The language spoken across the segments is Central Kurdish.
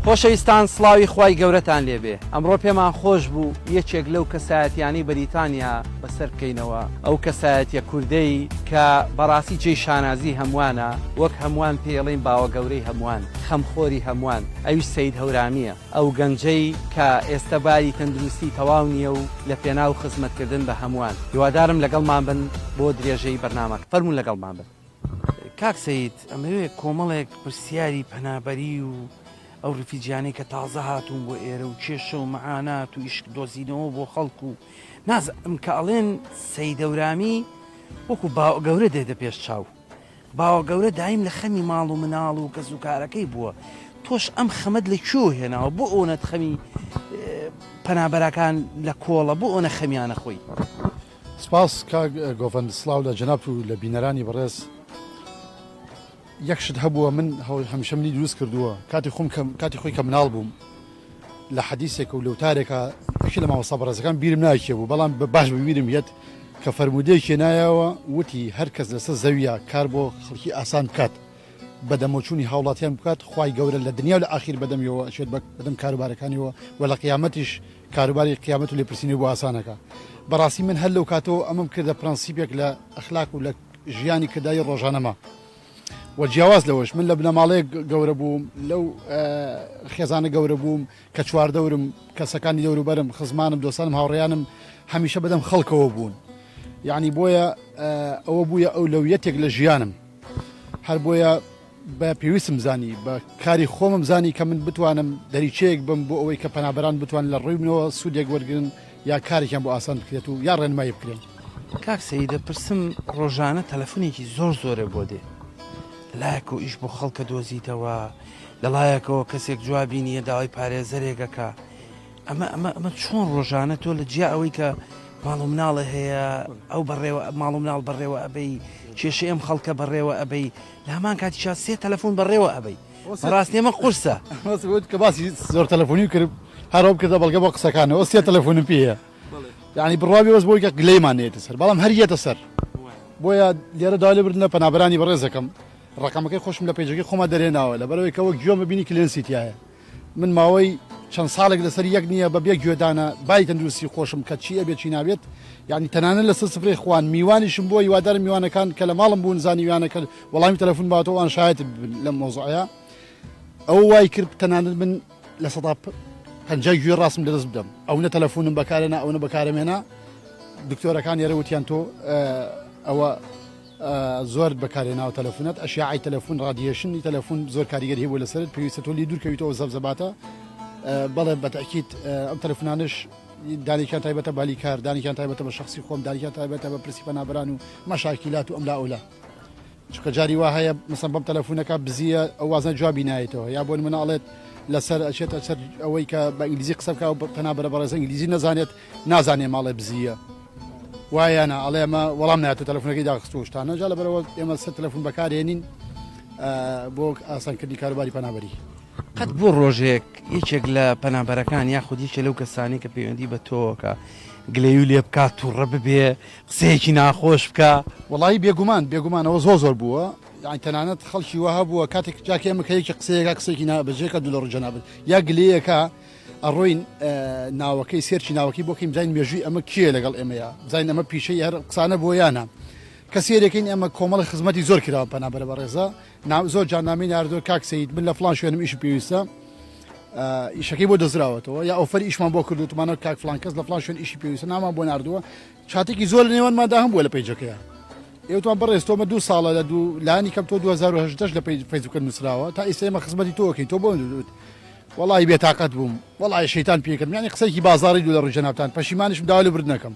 خۆشەویستان سڵاوی خوای گەورەتان لێبێ ئەمڕۆ پێمان خۆش بوو یەکێک لەو کەسایەتیانەی بەریتانیا بەسەر بکەینەوە ئەو کەسایەتیە کوردەی کە بەڕاستی جێی شانازی هەمووانە وەک هەمووان پێی ئەڵێین باوە گەورەی هەمووان خەمخۆری هەمووان ئەویش سەید هەورامیە ئەو گەنجەی کە ئێستە باری تەندروستی تەواو نیە و لە پێناو خزمەتکردن بە هەمووان هیوادارم لەگەڵمان بن بۆ درێژەی بەرنامەکە فەرموون لەگەڵمان بن. کاک سەید ئەمەوێ کۆمەڵێک پرسیاری پەنابەری و ئەو refugee یانەی کە تازە هاتوون بۆ ئێرە و کێشە و مەعانات و ئیش دۆزینەوە بۆ خەڵک و نازانم کە ئەڵێن سەید هەورامی وەکو باوە گەورە دێتە پێش چاو باوە گەورە دایم لە خەمی ماڵ و مناڵ و کەس و کارەکەی بووە تۆش ئەم خەمەت لە کوێوە هێناوە بۆ ئەوەنەت خەمی پەنابەرەکان لە کۆڵە بۆ ئەوەنە خەمیانە خۆی؟ سپاس کاک گۆڤەند سڵاو لە جەنابت و لە بینەرانی بەڕێز. یەک شت هەبووە من هەمیشە منی دروست کردووە کاتی خۆم کە کاتی خۆی کە مناڵ بووم لە حەدیسێک و لەوتارێکە یەکێ لە مامۆستا بەڕێزەکان بیرم ناکێ بوو بەڵام بە باش ببیرم یەت کە فەرموودەیەکی نایەوە وتی هەر کەس لەسەر زەویە کار بۆ خەڵکی ئاسان بکات بەدەمەوچوونی هاوڵاتیان بکات خوای گەورە لە دنیا و لە ئاخیر بەدەمیەوە ئەچێت بەدەم کاروبارەکانیەوە و لە قیامەتیش کاروباری قیامەت و لێپرسینەوەی بۆ ئاسانەکە بەڕاستی من هەر لەو کاتەوە ئەمەم کردە پرەنسیپێک لە ئەخلاق و لە ژیانی کرداری ڕۆژانەما و جیاواز لەوەش من لە بنەماڵەیەک گەورە بووم لەو خێزانە گەورە بووم کە چواردەورم کەسەکانی دەوروبەرم خزمانم دۆستانم هاوڕێیانم هەمیشە بەدەم خەڵکەوە بوون یعنی بۆیە ئەوە بووە ئەولەویەتێک لە ژیانم هەر بۆیە بە پێویستم زانی، بە کاری خۆمم زانی کە من بتوانم دەریچەیەک بم بۆ ئەوەی کە پەنابەران بتوانن لە ڕووی منەوە سوودێک وەرگرن یا کارێکیان بۆ ئاسان بکرێت و یا ڕێنمایی بکرێن. کاک سەید ئەپرسم ڕۆژانە تەلەفونێکی زۆر زۆرە بۆ دێ لەلایەکەوە ئیش بۆ خەڵکە دۆزیتەوە لەڵایەکەوە کەسێک جوابی نییە داوای پارێزەرێک ئەکا ئەمە ئەمە ئەمە چۆن ڕۆژانە تۆ لە جیا ئەوەی کە ماڵ و مناڵە هەیە ئەو بەڕێوە ماڵ و مناڵ بەڕێوە ئەبەی کێشەی ئەم خەڵکە بەڕێوە ئەبەی لە هەمان کاتیشا سێ تەلەفۆن بەڕێوە ئەبەی بەڕاستی ئەمە قورسە. کە باسی زۆر تەلەفۆنی کرد هەر ئەوم کردە بەڵگە بۆ قسەکانەوە سێ تەلەفۆنم پێیە یعنی بڕوا بێ بەس بۆی کە گلەیمان نێتە سەر بەڵام هەر یەتە سەر بۆیە لێرە داوای لێبوردن لە پەنابەرانی بەڕێزەکەم ڕقەمەکەی خۆشم لە page ەکەی خۆما دەرێناوە لەبەرەوەی کە وەک گوێم ببینی clearance ی تایە من ماوەی چەند ساڵێک لەسەر یەک نییە بە بێ گوێدانە باری تەندروستی خۆشم کە چی ئەبێت چی نابێت یعنی تەنانەت لەسەر سفرەی خوان میوانیشم بووە هیوادارم میوانەکان کە لە ماڵم بوون زانیویانە کە وەڵامی تەلەفون باتەوە ئەوان شایەت بن لەم مەوزوعەیە ئەو وای کرد تەنانەت من 50% گوێ ڕاستم لەدەست بدەم ئەو نە تەلەفونم بەکارێنا ئەو نە بەکارمێنا دکتۆرەکان یێرە وتیان تۆ ئەوە زۆرت بەکارهێناوە تەلەفونەت ئەشیعەی تەلەفون radiation ی تەلەفون زۆر کاریگەری هەبوو لەسەرت پێویستە تۆ لێی دوور کەویتەوە زەبزەباتە بەڵێ بەتەکیت ئەم تەلەفونانش دانێکیان تایبەتە بالی کار دانێکیان تایبەتە بە شخصی خۆم دانێکیان تایبەتە بە پرسی پەنابەران و مەشاکیلات و ئەم لا ئەولا چونکە جاری وا هەیە مەسەن بەم تەلەفونەکە بزیە ئەو وازنە جوابی نایەتەوە یا بۆ نمونە ئەڵێت لەسەر ئەچێتە سەر ئەوەی کە بە ئینگلیزی قسە بکە و پەنابەرە بەڕێزە ئینگلیزی نەزانێت نازانێ ماڵێ بزیە وایە یان نا ئەڵێ ئەمە وەڵام نایەتەوە تەلەفونەکەی داخستووە شتانە جا لەبەرەوە ئێمە سەر تەلەفون بەکارهێنین بۆ ئاسانکردنی کاروباری پەنابەری. قەت بۆ ڕۆژێک یەکێک لە پەنابەرەکان یاخود یەکێ لەو کەسانەی کە پەیوەندی بە تۆوەکە گلەیی لێ بکات توڕە ببێ قسەیەکی ناخۆش بکا؟ وەڵایی بێگومان بێگومان ئەوە زۆر زۆر بووە یانی تەنانەت خەڵکی وا هەبووە کاتێک جاکە ئێمە کە یەکی قسەیەکە قسەیەکی نابەجێکە دوو لە ڕووی جەنابت یا گلەیەکە ئەڕۆین ناوەکەی search ی ناوەکەی بۆ کەین بزانین مێژووی ئەمە کێیە لەگەڵ ئێمەیە بزانین ئەمە پیشەی هەر قسانە بۆ یانە کە سێرەکەین ئەمە کۆمەڵی خزمەتی زۆر کراوە پەنابەرە بەڕێزە زۆر جار نامی ناردووە کاک سید من لە فلان شوێنم ئیش پێویستە ئیشەکەی بۆ دەزراوەتەوە یا offer ی ئیشمان بۆ کردوتمانە کاک فلان کەس لە فلان شوێن ئیشی پێویستە نامان بۆ ناردووە چاتێکی زۆر لە نێوانماندا هەم بووە لە page ەکەیە ئێوتوان بەڕێز تۆمە دوو ساڵە لە دوو لانی کەم تۆ 2010 لە فەیسبوکە نووسراوە تا ئیستا ئێمە خزمەتی تۆکەین تۆ بۆ وەڵاهی بێتاقەت بووم وەڵاهی شەیتان پێی کردم یانی قسەیەکی بازاڕی دوو لە ڕووی جەنابتان پەشیمانیشم داوا لێبوردن ئەکەم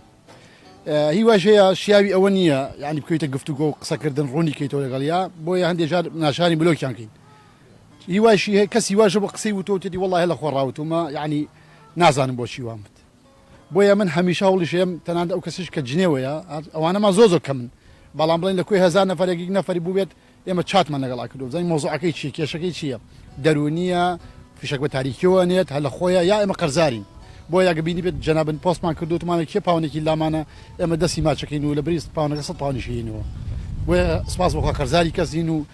هیواش هەیە شیاوی ئەوە نییە یانی بکەویتە گفتوگۆ و قسەکردن ڕوونی کەیتەوە لەگەڵیا بۆیە هەندێک جار ناچاری بلۆکیان کەین هیواشی هەیە کەسی واشە بۆ قسەی وتۆ تێدی وەڵاهی لە خۆ ڕاوتومە یانی نازانم بۆچی وام وت بۆیە من هەمیشە هەوڵیش ئەیەم تەنانەت ئەو کەسیش کە جنێوەیە ئەوانەمان زۆر زۆر کەمن بەڵام بڵێن لە کۆی هەزار نەفەرێک یەک نەفەری بووبێت ئێمە چاتمان لەگەڵا کردووە بزانین مەوزوعەکەی چییە کێشەکەی چییە دەروونییە فیشەک بە تاریکیەوە نێت هەر لە خۆیە یا ئێمە قەرزارین بۆیە ئەگە بینیبێت جەنابن پۆستمان کردووتمانە کێ پاونێکی لامانە ئێمە دەستی ماچەکەین و لە بری پاونەکە 100 پاونیش هێینەوە بۆیە سپاس بۆ خوا قەرزاری کەس نین و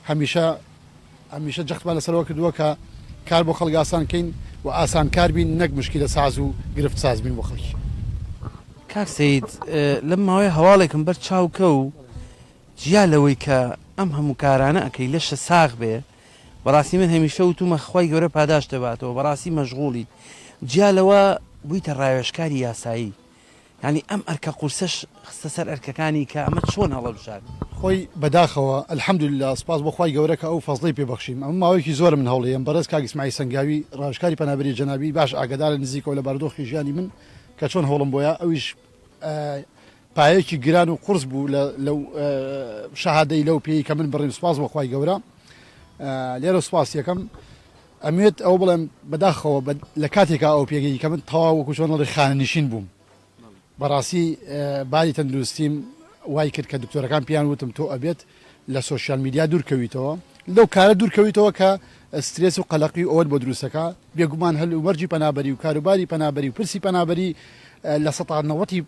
هەمیشە هەمیشە جەختمان لەسەرەوە کردووە کە کار بۆ خەڵک ئاسان کەین و ئاسانکار بین نەک مشکیلە ساز و گرفت ساز بین بۆ خەڵکی. کاک سەید لەم ماوەیە هەواڵێکم بەر چاو کەو جیا لەوەی کە ئەم هەموو کارانە ئەکەی لەشت ساغ بێ بەڕاستی من هەمیشە وتومە خوای گەورە پاداشت دەباتەوە بەڕاستی مەشغوڵیت جیا لەوە بوویتە ڕاوێژکاری یاسایی یانی ئەم ئەرکە قورسەش خستە سەر ئەرکەکانی کە ئەمە چۆن هەڵەبژارد؟ خۆی بەداخەوە الحمدللە سوپاس بۆ خوای گەورە کە ئەو فەزڵەی پێ بەخشیم ئەمە ماوەیەکی زۆرە من هەوڵێم بەڕێز کاک ئیسماعیل سەنگاوی ڕاوێژکاری پەنابەری جەنابی باش ئاگادارە نزیکەوە لە بارودۆخی ژیانی من کە چۆن هەوڵم بۆیە ئەویش پایەکی گران و قورس بوو لە لەو شەهادەی لەو پێی کە من بڕیم سوپاس بۆ خوای گەورە لێرە سوپاس یەکەم ئەموێت ئەو بڵێم بەداخەوە لە کاتێکا ئەو پێگەی کە من تەواو وەکو چۆن ئەڵێ خانەنشین بووم بەڕاستی باری تەندروستیم وای کرد کە دکتۆرەکان پێیان وتم تۆ ئەبێت لە social media دوورکەویتەوە لەو کارە دوورکەویتەوە کە سترێس و قەلەقی و ئەوەت بۆ دروستەکە بێگومان هەل و مەرجی پەنابەری و کاروباری پەنابەری و پرسی پەنابەری لە سەتا نەوەتی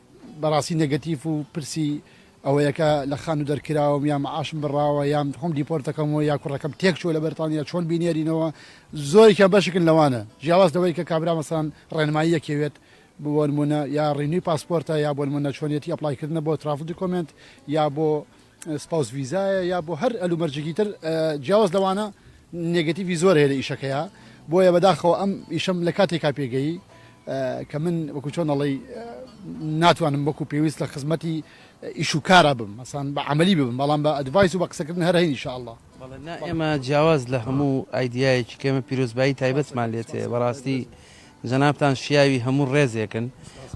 بەڕاستی negative و پرسی ئەوەیە کە لە خانوو دەرکراوم یا معاشم بڕاوە یان خۆم deport ەکەمەوە یا کوڕەکەم تێک چووە لە بەریتانیا چۆن بینێرینەوە زۆرێکیان بەشکن لەوانە جیاواز لەوەی کە کابرا مەسەلەن ڕێنماییەک یەوێت بۆ نمونە یا renew ی پاسپۆرتە یا بۆ نمونە چۆنیەتی apply کردنە بۆ travel document یا بۆ spouse visa یە یا بۆ هەر ئەلومەرجێکی تر جیاواز لەوانە negative ی زۆر هەیە لە ئیشەکەیە بۆیە بەداخەوە ئەم ئیشەم لە کاتێکا پێگەیی کە من وەکو چۆن ئەڵێی ناتوانم وەکو پێویست لە خزمەتی ئیش و کارا بم مەسان بە عملی ببم بەڵام بە advice و بە قسەکردن هەر هەین ان شاء اللە. بەڵێ نا ئێمە جیاواز لە هەموو ئایدیایەکی کە ئێمە پیرۆزبایی تایبەتمان لێت هەیە بەڕاستی جەنابتان شیاوی هەموو ڕێزێکن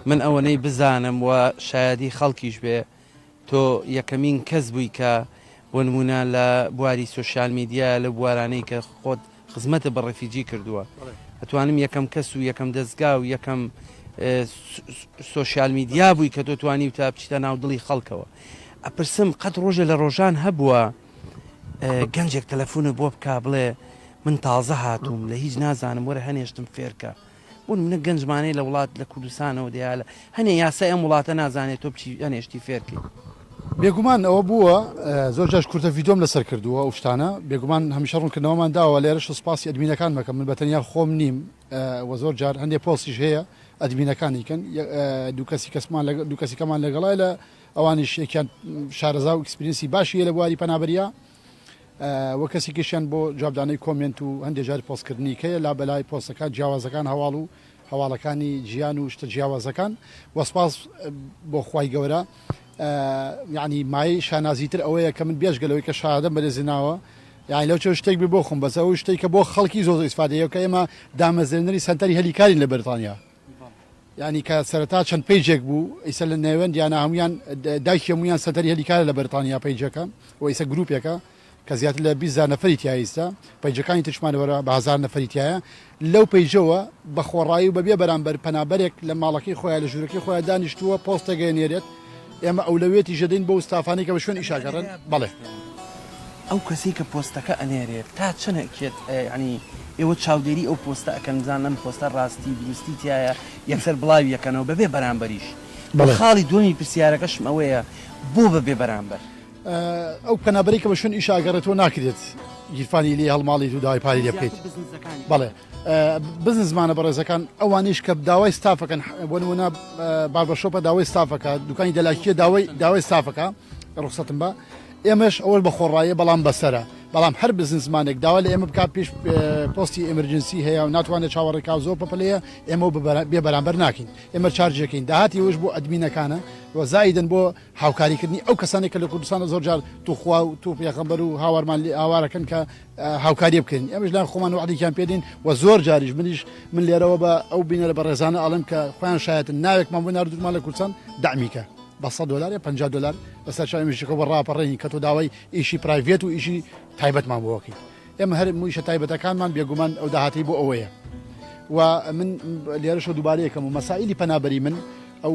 من ئەوەنەی بزانم و شایەدی خەڵکیش بێ تۆ یەکەمین کەس بووی کە بۆ نموونە لە بواری social media لەو بوارانەی کە خۆت خزمەتت بە refugee کردووە ئەتوانم یەکەم کەس و یەکەم دەزگا و یەکەم social media بووی کە تۆ توانیوتە بچیتە ناو دڵی خەڵکەوە ئەپرسم قەت ڕۆژێ لە ڕۆژان هەبووە گەنجێک تەلەفونت بۆ بکا بڵێ من تازە هاتووم لە هیچ نازانم وەرە هەنێشتم فێرکە بۆ نمونە گەنجمانەی لە وڵات لە کوردستانەوە دێ لە هەنێ یاسای ئەم وڵاتە نازانێت تۆ بچی هەنێشتی فێرکەی. بێگومان ئەوە بووە زۆر جاش کورتە ڤیدۆم لەسەر کردووە ئەو شتانە بێگومان هەمیشە ڕوونکردنەوەمان داوە لێرەش سوپاسی admin ەکان مەکەم من بەتەنیا خۆم نیم و زۆر جار هەندێ پۆستیش هەیە admin ەکانی کەن دوو کەسی کەسمان دوو کەسی کەمان لەگەڵای لە ئەوانیش یەکیان شارەزا و experience ی باشی هەیە لە بواری پەنابەریە وە کەسیکیشیان بۆ جوابدانەوەی comment و هەندێ جار پۆستکردنی کەیە لا بەلای پۆستەکان جیاوازەکان هەواڵ و هەواڵەکانی جیان و شتە جیاوازەکان وە سپاس بۆ خوای گەورە یعنی مایەی شانازیتر ئەوەیە کە من بێژگە لەوەی کە شادەم بەرێزناوە یعنی لەو چێ شتێک بێ بۆ خۆم بەس ئەو شتێک کە بۆ خەڵکی زۆر زۆر ئیسفادەیە کە ئێمە دامەزرێنەری سەنتەری هەلی کارین لە بەریتانیا یانی کە سەرەتا چەند page ێک بوو ئیسە لە نێوەند یانە هەمویان دایکی هەمویان سەنتەری هەلی کارە لە بەریتانیا page ەکە و ئیسە گروپێکە کە زیاتر لە 20 نەفەری تیا ئیستا page ەکانی ترشمان وەرە بە هەزار نەفەری تایە لەو page ەوە بە خۆڕایی و بەبێ بەرامبەر پەنابەرێک لە ماڵەکەی خۆیان لە ژوورەکەی خۆیان دانیشتووە پۆستێک ئەنێرێت ئێمە ئەولەویەتیش دەدەین بەو ستافانەی کە بە شوێن ئیشا گەڕێن بەڵێ. ئەو کەسەی کە پۆستەکە ئەنێرێت تا چەند ئەکێت یانی ئێوە چاودێری ئەو پۆستە ئەکەن بزانن ئەم پۆستە ڕاستی و دروستی تیایە یەکسەر بڵاوی ئەکەنەوە بەبێ بەرامبەریش بەڵێ. خاڵی دووەمی پرسیارەکەشم ئەوەیە بۆ بەبێ بەرامبەر؟ ئەو پەنابەرەی کە بە شوێن ئیشا ئەگەڕێتەوە ناکرێت گیرفانی لێ هەڵماڵیت و داوای پارەی لێ بکەیت. زیاتر بزنسەکانی. بەڵێ. بزنسمانە بەڕێزەکان ئەوانیش کە داوای ستافەکەن بۆ نمونە barber shop ە داوای ستافەکە دوکانی دەلاکیە داوای داوای ستافەکە ڕوخسەتم بە ئێمەش ئەوەش بە خۆڕایە بەڵام بەسەرە بەڵام هەر بزنسمانێک داوا لە ئێمە بکات پێش پۆستی emergency هەیە و ناتوانێت چاوەڕێکا زۆر پەپەلەیە ئێمە بێ بەرامبەر ناکەین ئێمە charge ەکەین داهاتی ئەوش بۆ admin ەکانە و زایدن بۆ هاوکاریکردنی ئەو کەسانێک کە لە کوردستانە زۆر جار توخوا و تو پێغەمبەر و هاوارمان لێ ئاوارەکەن کە هاوکاری بکەین ئێمەش لای خۆمان وعدێکیان پێدین و زۆر جاریش منیش من لێرەوە بە ئەو بینەرە بەڕێزانە ئەڵێم کە خۆیان شایەتن ناوێکمان بۆ ناردوومان لە کوردستان دەعمیکە بە 100 دلار یا 50 دلار بەسەر چاوی مشکەوە بە ڕاپەڕێنین کە تۆ داوای ئیشی private و ئیشی تایبەتمان بۆ ئێمە هەر ئیشە تایبەتەکانمان بێگومان ئەو داهاتی بۆ ئەوەیە و من لێرەشە دووبارەیەکەم و مەسائلی پەنابەری من ئەو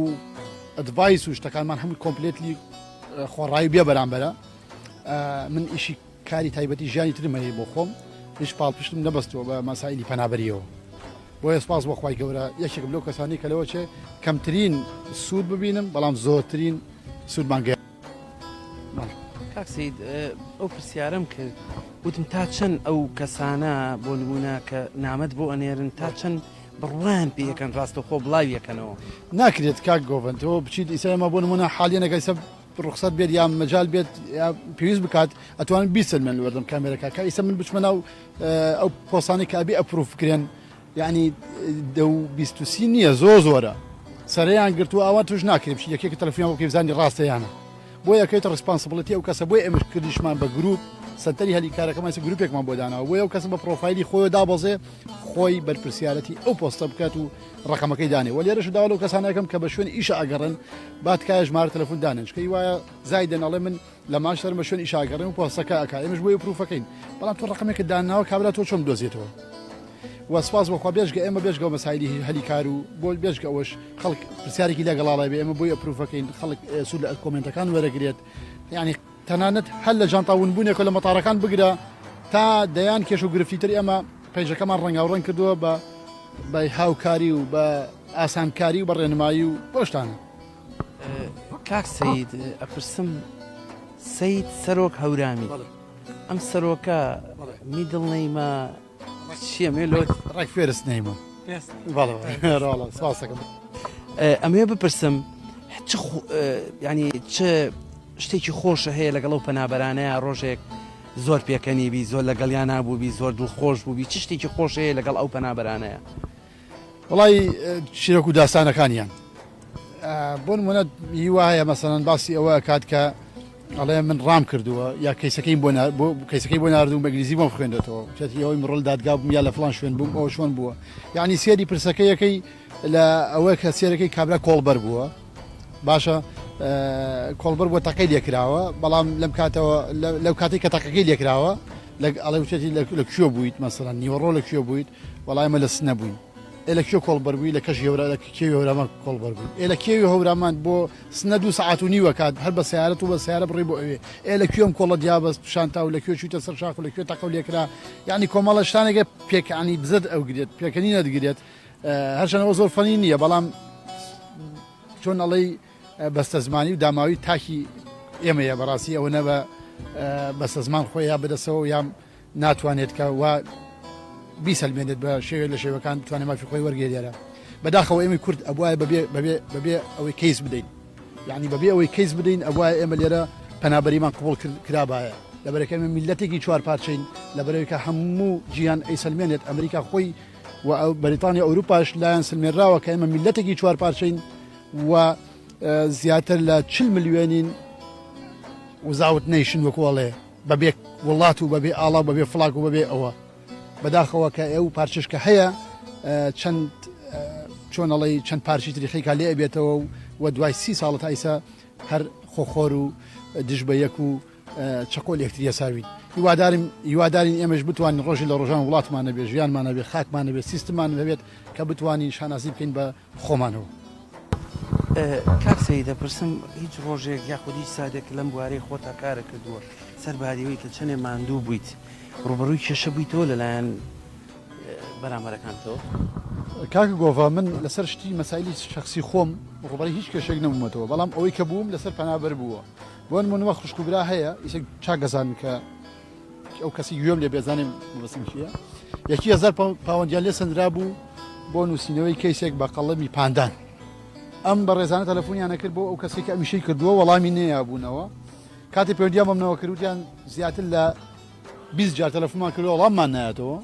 advice و شتەکانمان هەمووی completely خۆڕایی بێ بەرامبەرە من ئیشی کاری تایبەتی ژیانی ترم هەیە بۆ خۆم هیچ پاڵپشتم نەبەستووە بە مەسائیلی پەنابەریەوە بۆیە سپاس بۆ خوای گەورە یەکێکم لەو کەسانی کە لەوە چێ کەمترین سوود ببینم بەڵام زۆرترین سوودمان گەیاند. کاک سەید ئەو پرسیارەم کرد. وتم تا چەند ئەو کەسانە بۆ نموونە کە نامەت بۆ ئەنێرن تا چەند بڕوایان پێ ئەکەن ڕاستەوخۆ بڵاوی ئەکەنەوە؟ ناکرێت کاک گۆڤەند تۆ بچیت ئیسا ئێمە بۆ نموونە حالیەن ئەگەر ئیسا ڕوخسەت بێت یا مەجال بێت یا پێویست بکات ئەتوانم بیسەلمێن لەبەردەم کامێرەکە کە ئیسا من بچمە ناو ئەو پۆستانەی کە ئەبێ approve بکرێن یعنی دە و 23 نییە زۆر زۆرە سەرەیان گرتووە ئەوان توش ناکرێت بچی یەکێکی تەلەفۆنیان بۆ بکەی بزانی ڕاستە یانە بۆیە ئەکەوێتە responsibility ئەو کەسە بۆیە ئێمەش کردیشمان بە گروپ سەنتەری هەلی کارەکەمان ئێستا گروپێکمان بۆ داناوە بۆیە ئەو کەسە بە پرۆفایلی خۆیەوە دابەزێ خۆی بەرپرسیارەتی ئەو پۆستە بکات و ڕقەمەکەی دانێ وە لێرەش داوا لەو کەسانە ئەکەم کە بە شوێن ئیشە ئەگەڕن با تکایە ژمارە تەلەفۆن دانێن چونکە ئی وایە زایدەن ئەڵێ من لە مانچستەرم بە شوێن ئیشە ئەگەڕێم و پۆستەکە ئەکا ئێمەش بۆیە approve ەکەین بەڵام تۆ ڕقەمێکت داناوە کابرا تۆ چۆن بدۆزێتەوە و سپاس بۆ خوا بێجگە ئێمە بێجگە ئەو مەسایلی هەلی کار و بۆ بێجگە ئەوەش خەڵک پرسیارێکی لە گەڵاڵای بێ ئێمە بۆی approve ەکەین خەڵک سوود لە comment ەکان وەرەگرێت یعنی تەنانەت هەر لە جانتا ونبوونێکە لە مەتارەکان بگرە تا دەیان کێش و گرفتی تر ئێمە page ەکەمان ڕەنگاوڕەنگ کردووە بە بە هاوکاری و بە ئاسانکاری و بە ڕێنمایی و بەو شتانە. کاک سەید ئەپرسم سەید سەرۆک هەورامی ئەم سەرۆکە middle name ە چییە مێ لۆت ڕێک first name ە بەڵێ سپاسەکەم. ئەمەوێ بپرسم چ ینی چ شتێکی خۆشە هەیە لەگەڵ ئەو پەنابەرانەیە ڕۆژێک زۆر پێکەنی بی زۆر لەگەڵیان نابووبی زۆر دڵخۆش بووبی چ شتێکی خۆش هەیە لەگەڵ ئەو پەنابەرانەیە؟ وەڵای چیرۆک و داستانەکانیان بۆ نمونە هیوا هەیە مەسەلەن باسی ئەوە کات کە ئەڵێ من ڕام کردووە یا کەیسەکەی بۆ کەیسەکەی بۆ ناردوم بە ئینگلیزی بۆم خوێندێتەوە چەتی ئەوەی مڕل دادگا بووم یا لە فلان شوێن بووم ئەوە چۆن بووە یعنی سێری پرسەکە یەکەی لە ئەوە کە سێرەکەی کابرا کۆڵبەر بووە باشە کۆڵبەر بووە تەقەی لێکراوە بەڵام لەم کاتەوە لەو کاتێک کە تەقەکەی لێکراوە لە ئەڵێ وتێتی لە کوێ بوویت مەسەلەن نیوەڕۆ لە کوێ بوویت وەڵا ئێمە لە سنە بووین ئێ لە کوێ کۆڵبەر بووی لە کەژی هەورا لە کێوی هەورامان کۆڵبەر بووین ئێ لە کێوی هەورامان بۆ سنە دوو سەعات و نیوە کات هەر بە سەیارەت و بە سەیارە بڕی بۆ ئەوێ ئێ لە کوێم کۆڵە دیابەست پیشانتا و لە کوێ چوویتە سەر شاخ و لە کوێ تەقەو لێکرا یعنی کۆمەڵە شتانێکە پێکانی بزەت ئەوگرێت پێکەنی نەدگرێت هەرچەند ئەوە زۆر funny نییە بەڵام چۆن ئەڵێی بەستەزمانی و داماوی تاکی ئێمەیە بەڕاستی ئەوە نە بە بەستەزمان خۆی یا بەدەسەوە یا ناتوانێت کە وا بیسەلمێنێت بە شێوێ لە شێوەکان بتوانێت مافی خۆی وەرگێرە بەداخەوە ئێمەی کورد ئەبواە بەبێ بەبێ بەبێ ئەوەی کەیس بدەین یعنی بەبێ ئەوەی کەیس بدەین ئەبواە ئێمە لێرە پەنابەریمان قبوڵ کرابایە لەبەرەکە ئێمە میلەتێکی چوار پارچەین لەبەرەوەی کە هەموو جیهان ئەیسەلمێنێت ئەمریکا خۆی و بەریتانیا ئەوروپاش لایەن سلمێنراوە کە ئێمە میلەتێکی چوار پارچەین و زیاتر لە 40 ملیۆنین without nation وەکو ئەڵێ بەبێ وڵات و بەبێ ئاڵا و بەبێ flag و بەبێ ئەوە بەداخەوە کە ئەو پارچش کە هەیە چەند چۆن ئەڵێی چەند پارچی تری خیکا لێ ئەبێتەوە و دوای سی ساڵە تا ئیسا هەر خۆخۆر و دژ بە یەک و چەقۆ لە یەکتری ئەساوین هیوادارم هیوادارین ئێمەش بتوانین ڕۆژی لە ڕۆژان وڵاتمان نەبێ ژیانمان نەبێ خاکمان نەبێ سیستممان هەبێت کە بتوانین شانازی بکەین بە خۆمانەوە. کاک سەید ئەپرسم هیچ ڕۆژێک یاخود هیچ ساتێک لەم بوارەی خۆتا کارت کردووە سەرباری ئەوەی کە چەنێ ماندوو بوویت ڕووبەڕووی کێشە بوویتەوە لەلایەن بەرامبەرەکانتەوە؟ کاکە گۆڤا من لەسەر شتی مەسایلی شەخسی خۆم ڕووبەڕووی هیچ کێشەیەک نەبوومەتەوە بەڵام ئەوەی کە بووم لەسەر پەنابەر بووە بۆ نموونە خوشک و برا هەیە ئیسە چاک دەزانن کە ئەو کەسی گوێم لێ بێزانێ مەبەستم چییە یەکی هەزار پاوەندیان لێ سەندرا بوو بۆ نووسینەوەی کەیسێک بە قەڵەمی پاندان ئەم بەڕێزانە تەلەفۆنیانە کرد بۆ ئەو کەسێک کە ئەمیشەی کردووە وەڵامی نەیابوونەوە کاتی پەیوەندیان بەمنەوە کردوتیان زیاتر لە 20 جار تەلەفۆنمان کردووە وەڵاممان نایەتەوە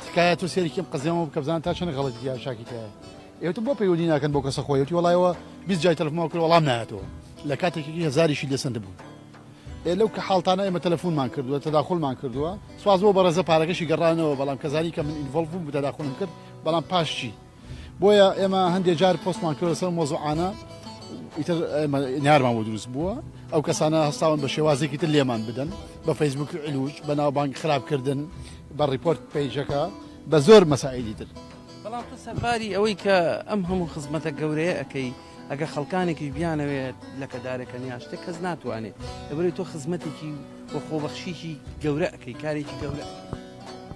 تکایە تۆ سێرێکی ئەم قەزیەمە بکە بزانە تا چەند غەڵەتی تیا چاکی تایە ئێوتم بۆ پەیوەندی ناکەن بۆ کەسە خۆیەتی وەڵایەوە 20 جای تەلەفۆنمان کرد وەڵام نایەتەوە لە کاتێکی هەزاریشی لێسەند بوو ئێ لەو کە حاڵتانە ئێمە تەلەفونمان کردووە تەداخولمان کردووە سواز بۆ بەڕێزە پارەکەشی گەڕانەوە بەڵام کە زانی کە من involve بووم تەداخولم کرد بەڵام پاش چی بۆیە ئێمە هەندێک جار پۆستمان کرد لەسەر مۆزوعانە ئیتر ئێمە نارمان بۆ دروست بووە ئەو کەسانە هەستاون بە شێوازێکی تر لێمان بدەن بە فەیسبوک و علوج بە ناوبانگ خراپکردن بە report page ەکە بە زۆر مەسائیلی تر. بەڵام تۆ سەرباری ئەوەی کە ئەم هەموو خزمەتە گەورەیە ئەکەی ئەگەر خەڵکانێکیش بیانەوێت لەکەدارەکەن یان شتێک کەس ناتوانێت لەبەرئەوەی تۆ خزمەتێکی و خۆبەخشیکی گەورە ئەکەی کارێکی گەورە ئەکەی.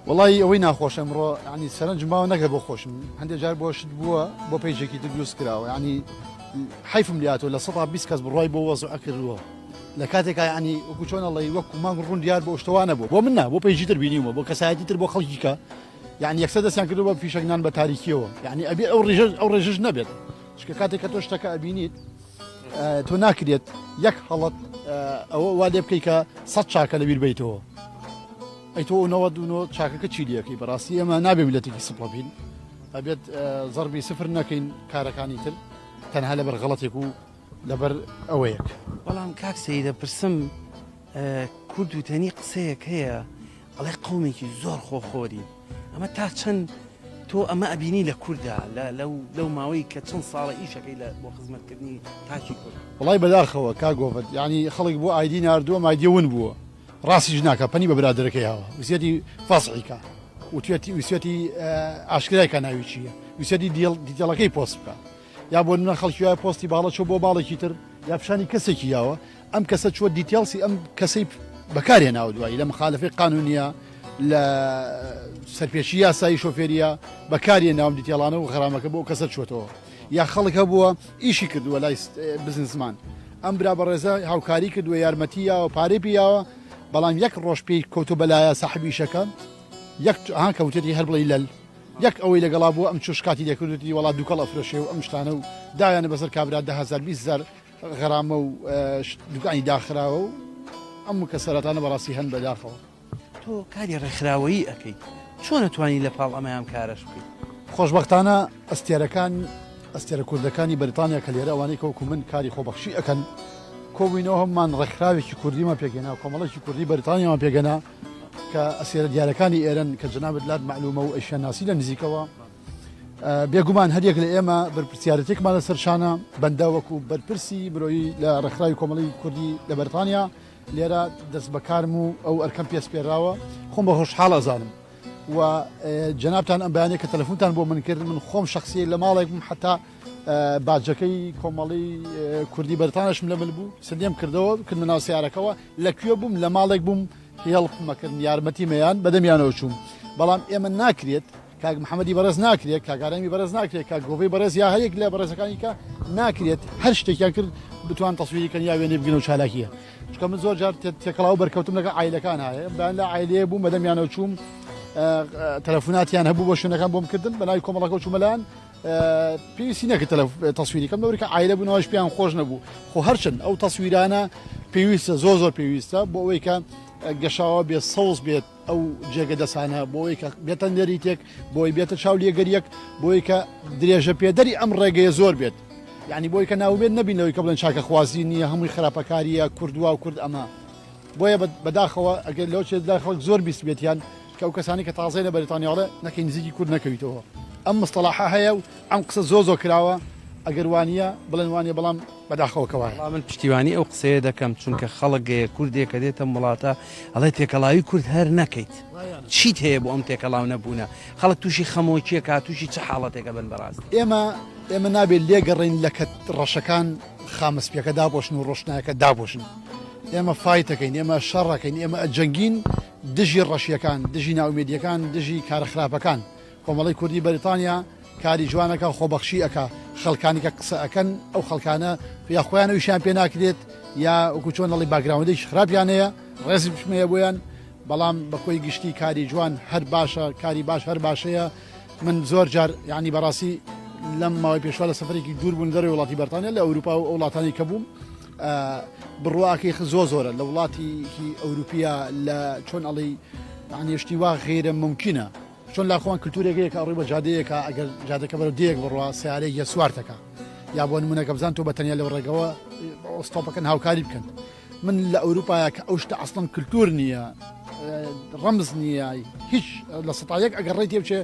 وەڵایی ئەوەی ناخۆشە ئەمڕۆ یانی سەرنجم ماوە نەک هەر بۆ خۆشم هەندێک جار بۆ شت بووە بۆ page ێکی تر دروست کراوە یانی حەیفم لێ هاتووە 20% کەس بڕوای بۆ وەزعە کردووە. لە کاتێکا یانی وەکو چۆن ئەڵێی وەکو مانگ ڕوون دیار بۆ شتەوە نەبوو بۆ من نا بۆ page ی تر بینیومە بۆ کەسایەتی تر بۆ خەڵکی کە یعنی یەکسەر دەستیان کردو بە فیشەک نان بە تاریکیەوە یعنی ئەبێ ئەو ڕێژە ئەو ڕێژەش نەبێت چونکە کاتێک کە تۆ شتەکە ئەبینیت تۆ ناکرێت یەک هەڵەت ئەوە وا لێ بکەی کە سە چاکە لەبیر بیتەوە ئەی تۆ 99 چاکەکە چی لەکەی بەڕاستی ئێمە نابێ میلەتێکی سپڵە بین ئەبێت زەربی سفر نەکەین کارەکانی تر تەنها لەبەر غەڵەتێک و لەبەر ئەوەیەک. بەڵام کاک سەید ئەپرسم کورد وتەنی قسەیەک هەیە ئەڵێ قەومێکی زۆر خۆخۆرین ئەمە تا چەند تۆ ئەمە ئەبینی لە کووردا لەو ماوەی کە چەند ساڵە ئیشەکەی لە بۆ خزمەتکردنی تاکی کورد؟ وەڵای بەداخەوە کاک گۆڤەند یانی خەڵک بۆ ID ناردووە ئەم ID ە ون بووە ڕاستیش ناکا پەنی بە برادەرەکەی هاوە وسیەتی فەزعی کا وتوێتی وسیەتی ئاشکرای کا ناوی چییە وسیەتی detail ەکەی پۆست بکە یا بۆ نمونە خەڵکی وایە پۆستی باڵە چوە بۆ باڵێکی تر یا پیشانی کەسێکی یاوە ئەم کەسە چوە details ی ئەم کەسەی بەکارهێناوە دوایی لە مخالفەی قانونیە لە سەرپێچی یاسایی شۆفێریە بەکاری ناوم detail انە و غەرامەکە بۆ کەسە چوەتەوە یا خەڵک هەبووە ئیشی کردووە لای businessman ئەم برا بەڕێزە هاوکاری کردووە یارمەتی یاوە پارەی پیاوە بەڵام یەک ڕۆژ پێی کەوتو بەلایە ساحبیشەکە یەک ها کەوتێتی هەر بڵێ لەل یەک ئەوەی لەگەڵا بووە ئەم چوو شکاتی لێکردوتی وەڵا دوکەڵ ئەفرۆشێ و ئەم شتانە و دایانە بەسەر کابرا 10هزار 20هزار غەرامە و دوکانی داخراوە و ئەم مکەسەراتانە بەڕاستی هەن بەداخەوە. تۆ کاری ڕێکخراوەیی ئەکەیت چۆن ئەتوانی لە پاڵ ئەمەیان ئەم کارەش بکەیت؟ خۆشبەختانە ئەستێرەکان ئەستێرە کوردەکانی بەریتانیا کە لێرە ئەوانەی کە وەکو من کاری خۆبەخشی ئەکەن کۆبووینەوە هەموومان ڕێکخراوێکی کوردیمان پێکهێنا کۆمەڵێکی کوردی بەریتانیامان پێکهێنا کە ئەسێرە دیارەکانی ئێرەن کە جەنابت لات مەعلومە و ئەیشیان ناسی لە نزیکەوە بێگومان هەریەک لە ئێمە بەرپرسیارەتێکمان لەسەر شانە بەندە وەکو بەرپرسی مرۆیی لە ڕێکخراوی کۆمەڵی کوردی لە بەریتانیا لێرە دەست بەکارم و ئەو ئەرکەم پێسپێراوە خۆم بە خۆشحاڵ ئەزانم و جەنابتان ئەم بەیانە کە تەلەفونتان بۆ من کرد من خۆم شخصی لە ماڵێک بووم حتا باجەکەی کۆمەڵی کوردی بەریتانیشم لە مل بوو سندیم کردەوە کردمە ناو سیارەکەوە لە کوێ بووم لە ماڵێک بووم help مەکردن یارمەتی مەیان بەدەمیانەوە چووم بەڵام ئێمە ناکرێت کاک محەممەدی بەڕێز ناکرێت کاک ئارامی بەڕێز ناکرێت کاک گۆڤەی بەڕێز یا هەرێک لە بەڕێزەکانی کە ناکرێت هەر شتێکیان کرد بتوان تەسویری کەن یا وێنەی بگرن و چالاکیە چونکە من زۆر جار تێکەڵاو بەرکەوتم لەگەڵ عایلەکان هەیە بەیان لە عایلەیە بووم بەدەمیانەوە چووم تەلەفوناتیان هەبوو بۆ شوێنەکان بۆم کردن بە ناوی کۆمەڵەکە چوومە لایان پێویستی نەکرد تەسویری کەم لەوەی کە عایلە بوونەوەش پێیان خۆش نەبوو خۆ هەرچەند ئەو تەسویرانە پێویستە زۆر زۆر پێویستە بۆ ئەوەی کە گەشاوە بێ سەوز بێت ئەو جێگە دەسانە بۆ ئەوەی کە بێتە نەریتێک بۆی بێتە چاو لێگەریەک بۆی کە درێژە پێدەری ئەم ڕێگەیە زۆر بێت یعنی بۆی کە ناومێت نەبین لەوەی کە بڵێن چاکەخوازی نییە هەمووی خراپەکاریە کوردوا و کورد ئەمە بۆیە بەداخەوە ئەگەر لەو چێت لای خەڵک زۆر بیستبێتیان کە ئەو کەسانی کە تازەی لە بەریتانیاڵێ نەکەی نزیکی کورد نەکەویتەوە ئەم مستەڵاحە هەیە و ئەم قسە زۆر زۆر کراوە ئەگەر وانە بڵێن وانە بەڵام بەداخەوە کە وایە. وەڵا من پشتیوانی ئەو قسەیە دەکەم چونکە خەڵک گەیە کوردێک کە دێتە ئەم وڵاتە ئەڵێ تێکەڵاوی کورد هەر نەکەیت چیت هەیە بۆ ئەم تێکەڵاو نەبوونە خەڵک تووشی خەمۆکیەکە تووشی چ حاڵەتێکە بن بەڕاستی. ئێمە ئێمە نابێت لێگەڕێین لەکە ڕەشەکان خامە سپیەکە داپۆشن و ڕۆشنایەکە داپۆشن ئێمە fight ەکەین ئێمە شەڕەکەین ئێمە ئەجەنگین دژی ڕەشیەکان دژی ناومێدیەکان دژی کارە خراپەکان کۆمەڵەی کوردی بەریتانیا کاری جوان ئەکا خۆبەخشی ئەکا خەڵکانی کە قسە ئەکەن ئەو خەڵکانە یا خۆیان ئەویشیان پێ ناکرێت یا وەکو چۆن ئەڵێی background ێکی خراپیان هەیە ڕێزیشم هەیە بۆیان بەڵام بە کۆی گشتی کاری جوان هەر باشە کاری باش هەر باشەیە من زۆر جار یعنی بەڕاستی لەم ماوەی پێشوا لە سەفەرێکی دوور بوون دەرەوەی وڵاتی بەریتانیا لە ئەوروپا و ئەو وڵاتانی کە بووم بڕواکەی زۆر زۆرە لە وڵاتیکی ئەوروپیا لە چۆن ئەڵێی یعنی شتی وا غیرە ممکنە چۆن لا خۆمان کلتورێک هەیە کە ئەڕۆی بە جادەیەکا ئەگەر جادەکە بەرەو دێیەک بڕوا سەیارەیەک یە سوارتەکا یا بۆ نمونە کە بزان تۆ بە تەنیا لەو ڕێگەوە ئۆستۆپەکەن هاوکاری بکەن من لە ئەوروپایە کە ئەو شتە ئەسڵەن کلتور نییە ڕەمز نییە هیچ لە سەتایەک ئەگەر ڕێی تێ بچێ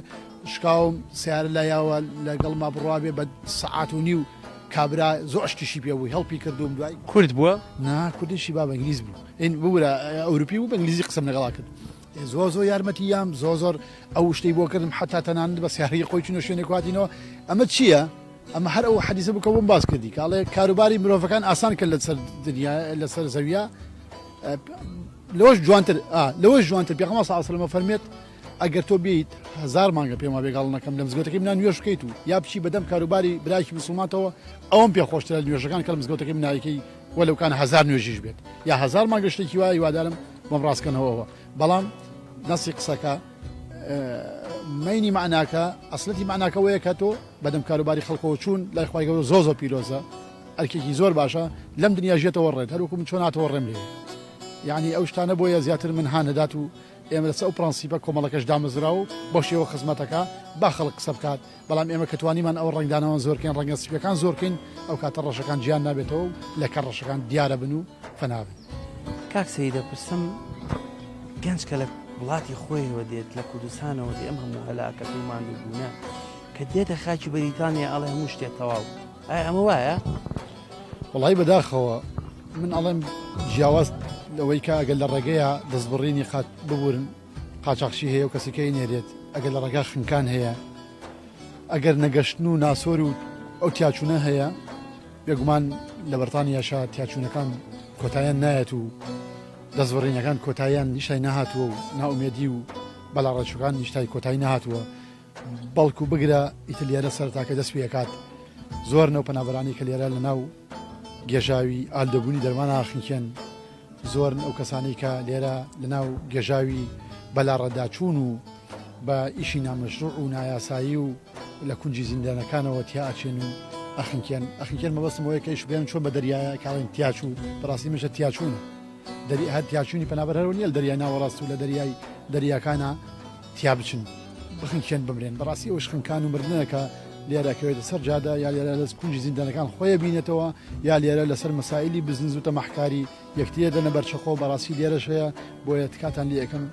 شکاوم سیارە لایاوە لەگەڵ ما بڕوا بێ بە سەعات و نیو کابرا زۆر شتیشی پێ بوو هەڵپی کردوم دوای کورد بووە؟ نا کوردیشی با بە ئینگلیز بوو ببورە ئەوروپی بوو بە ئینگلیزی قسەم لەگەڵا کرد زۆر زۆر یارمەتی یام زۆر زۆر ئەو شتەی بۆ کردم حتا تەنانەت بە سیارەی خۆی چونە شوێنێک هاتینەوە ئەمە چییە؟ ئەمە هەر ئەو حەدیسە بوو کە بۆم باس کردی کاڵێ کاروباری مرۆڤەکان ئاسان کرد لەسەر دنیا لەسەر زەویە لەوەش جوانتر لەوەش جوانتر پێغەمبەر صلی الله علیه و سلم فەرمێت ئەگەر تۆ بیت هزار مانگە پێم وابێ گاڵ نەکەم لە مزگەوتەکەی منان نوێژ بکەیت و یا بچی بەدەم کاروباری برایکی مسلمانتەوە ئەوم پێ خۆشترە نوێژەکان کە لە مزگەوتەکەی منایەکەی. وەلەوکان هەزار نوێژیش بێت یا هەزار مانگە شتێکی وایە هیوادارم بۆم ڕاستکەنەوەوە بەڵام نەسی قسەکە مەینی معناکە ئەسلەتی معناکە وەیە کە تۆ بەدەم کاروباری خەڵکەوە چوون لای خوای گەورە زۆر زۆر پیرۆزە ئەرکێکی زۆر باشە لەم دنیا ژێتەوە ڕێت هەروەکو من چۆن هاتەوە ڕێم لێ یعنی ئەو شتانە بۆیە زیاتر من هانەدات و ئێمە لەسەر ئەو پرەنسیپە کۆمەڵەکەش دامەزرا و بەو شێوە خزمەتەکە با خەڵک قسە بکات بەڵام ئێمە کە توانیمان ئەو ڕەنگدانەوە زۆرکەین ڕەنگە سپیەکان زۆرکەین ئەو کاتە ڕەشەکان جیان نابێتەوە و لەکە ڕەشەکان دیارە بن و فەنا بن. کاک سەید ئەپرسم گەنج کە لە وڵاتی خۆیەوە دێت لە کوردستانەوە دێ ئەم هەموو هەلاکەت و ماندووبوونە کە دێتە خاکی بەریتانیا ئەڵێ هەموو شتێک تەواو ئایا ئەمە وایە؟ وەڵی بەداخەوە من ئەڵێم جیاواز لەوەی کە ئەگەر لە ڕێگەیە دەستبڕینی قات ببورن قاچاخچی هەیە و کەسەکەی نێرێت ئەگەر لە ڕێگا خنکان هەیە ئەگەر نەگەشتن و ناسۆر و ئەو تیاچوونە هەیە بێگومان لە بەرتانیاشا تیاچوونەکان کۆتایان نایەت و دەستبڕینەکان کۆتاییان نیشتای نەهاتووە و نائومێدی و بەلاڕێچووەکان نیشتای کۆتایی نەهاتووە بەڵکو بگرە ئیتر لێرە سەرەتاکە دەست پێکات زۆر نەو پەنابەرانی کە لێرە لە ناو گێژاوی ئالدەبوونی دەرمان ئاخنکێن زۆرن ئەو کەسانەی کە لێرە لە ناو گێژاوی بەلاڕێداچوون و بە ئیشی نامەشروع و نایاسایی و لە کونجی زیندانەکانەوە تیا ئەچێن و ئەخنکێن ئەخنکێن مەبەستم ئەوەیە کە ئیش بێن چۆن بە دەریایە کاڵێن تیاچوو بەڕاستی مشە تیاچوونە دەری هەر تیاچوونی پەنابەر هەرەوە نییە لە دەریای ناوەڕاست و لە دەریای دەریاکانە تیا بچن بخنکێن بمرێن بەڕاستی ئەوش خنکان و مردنە کە لێرە کەوێتە سەر جادە یا لێرە لە کونجی زیندانەکان خۆی بینێتەوە یا لێرە لەسەر مەسایلی بزنز و تەماحکاری یەکتریە دەنە بەر چەقۆ بەڕاستی لێرەش هەیە بۆیە تکاتان لێ ئەکەم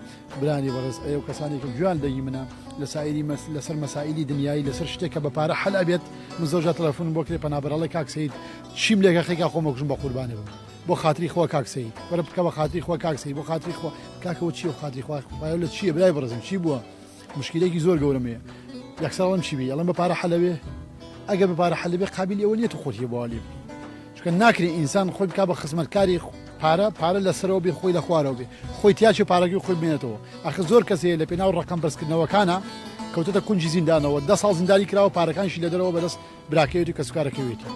برانی بەڕێز ئەو کەسانی کە گوێیان دەنگی منە لە سایری مەس لەسەر مەسایلی دنیایی لەسەر شتێک کە بە پارە حەل ئەبێت من زۆر جار تەلەفونم بۆ کرێ پەنابەرەڵێ کاک سەید چیم لێکە خێکا خۆم ئەکوژم بە قوربانێ بم بۆ خاتری خوا کاک سەید وەرە بکە بە خاتری خوا کاک سەید بۆ خاتری خوا کاکەوە چیە خاتری خوا خوایە لە چییە برای بەڕێزم چی بووە مشکلێکی زۆر گەورەم هەیە یەکسەر ئەڵێم چی بی ئەڵێم بە پارە حەلەوێ ئەگەر بە پارە حەلەبێ قابلی ئەوە نییە تو خۆتی بۆ لێ بکەی چونکە ناکرێ ئینسان خۆی بکا بە خزمەتکاری پارە پارە لەسەرەوە بێ خۆی لە خوارەوە بێ خۆی تیاچێ پارەکەی خۆی بمێنێتەوە ئەخ زۆر کەس هەیە لە پێناو ڕقم بەرزکردنەوەکانە کەوتەتە کونجی زیندانەوە دە ساڵ زیندانی کراوە پارەکانیشی لە دەرەوە بەدەست براکەیەتی و کەسوکارەکەوێتی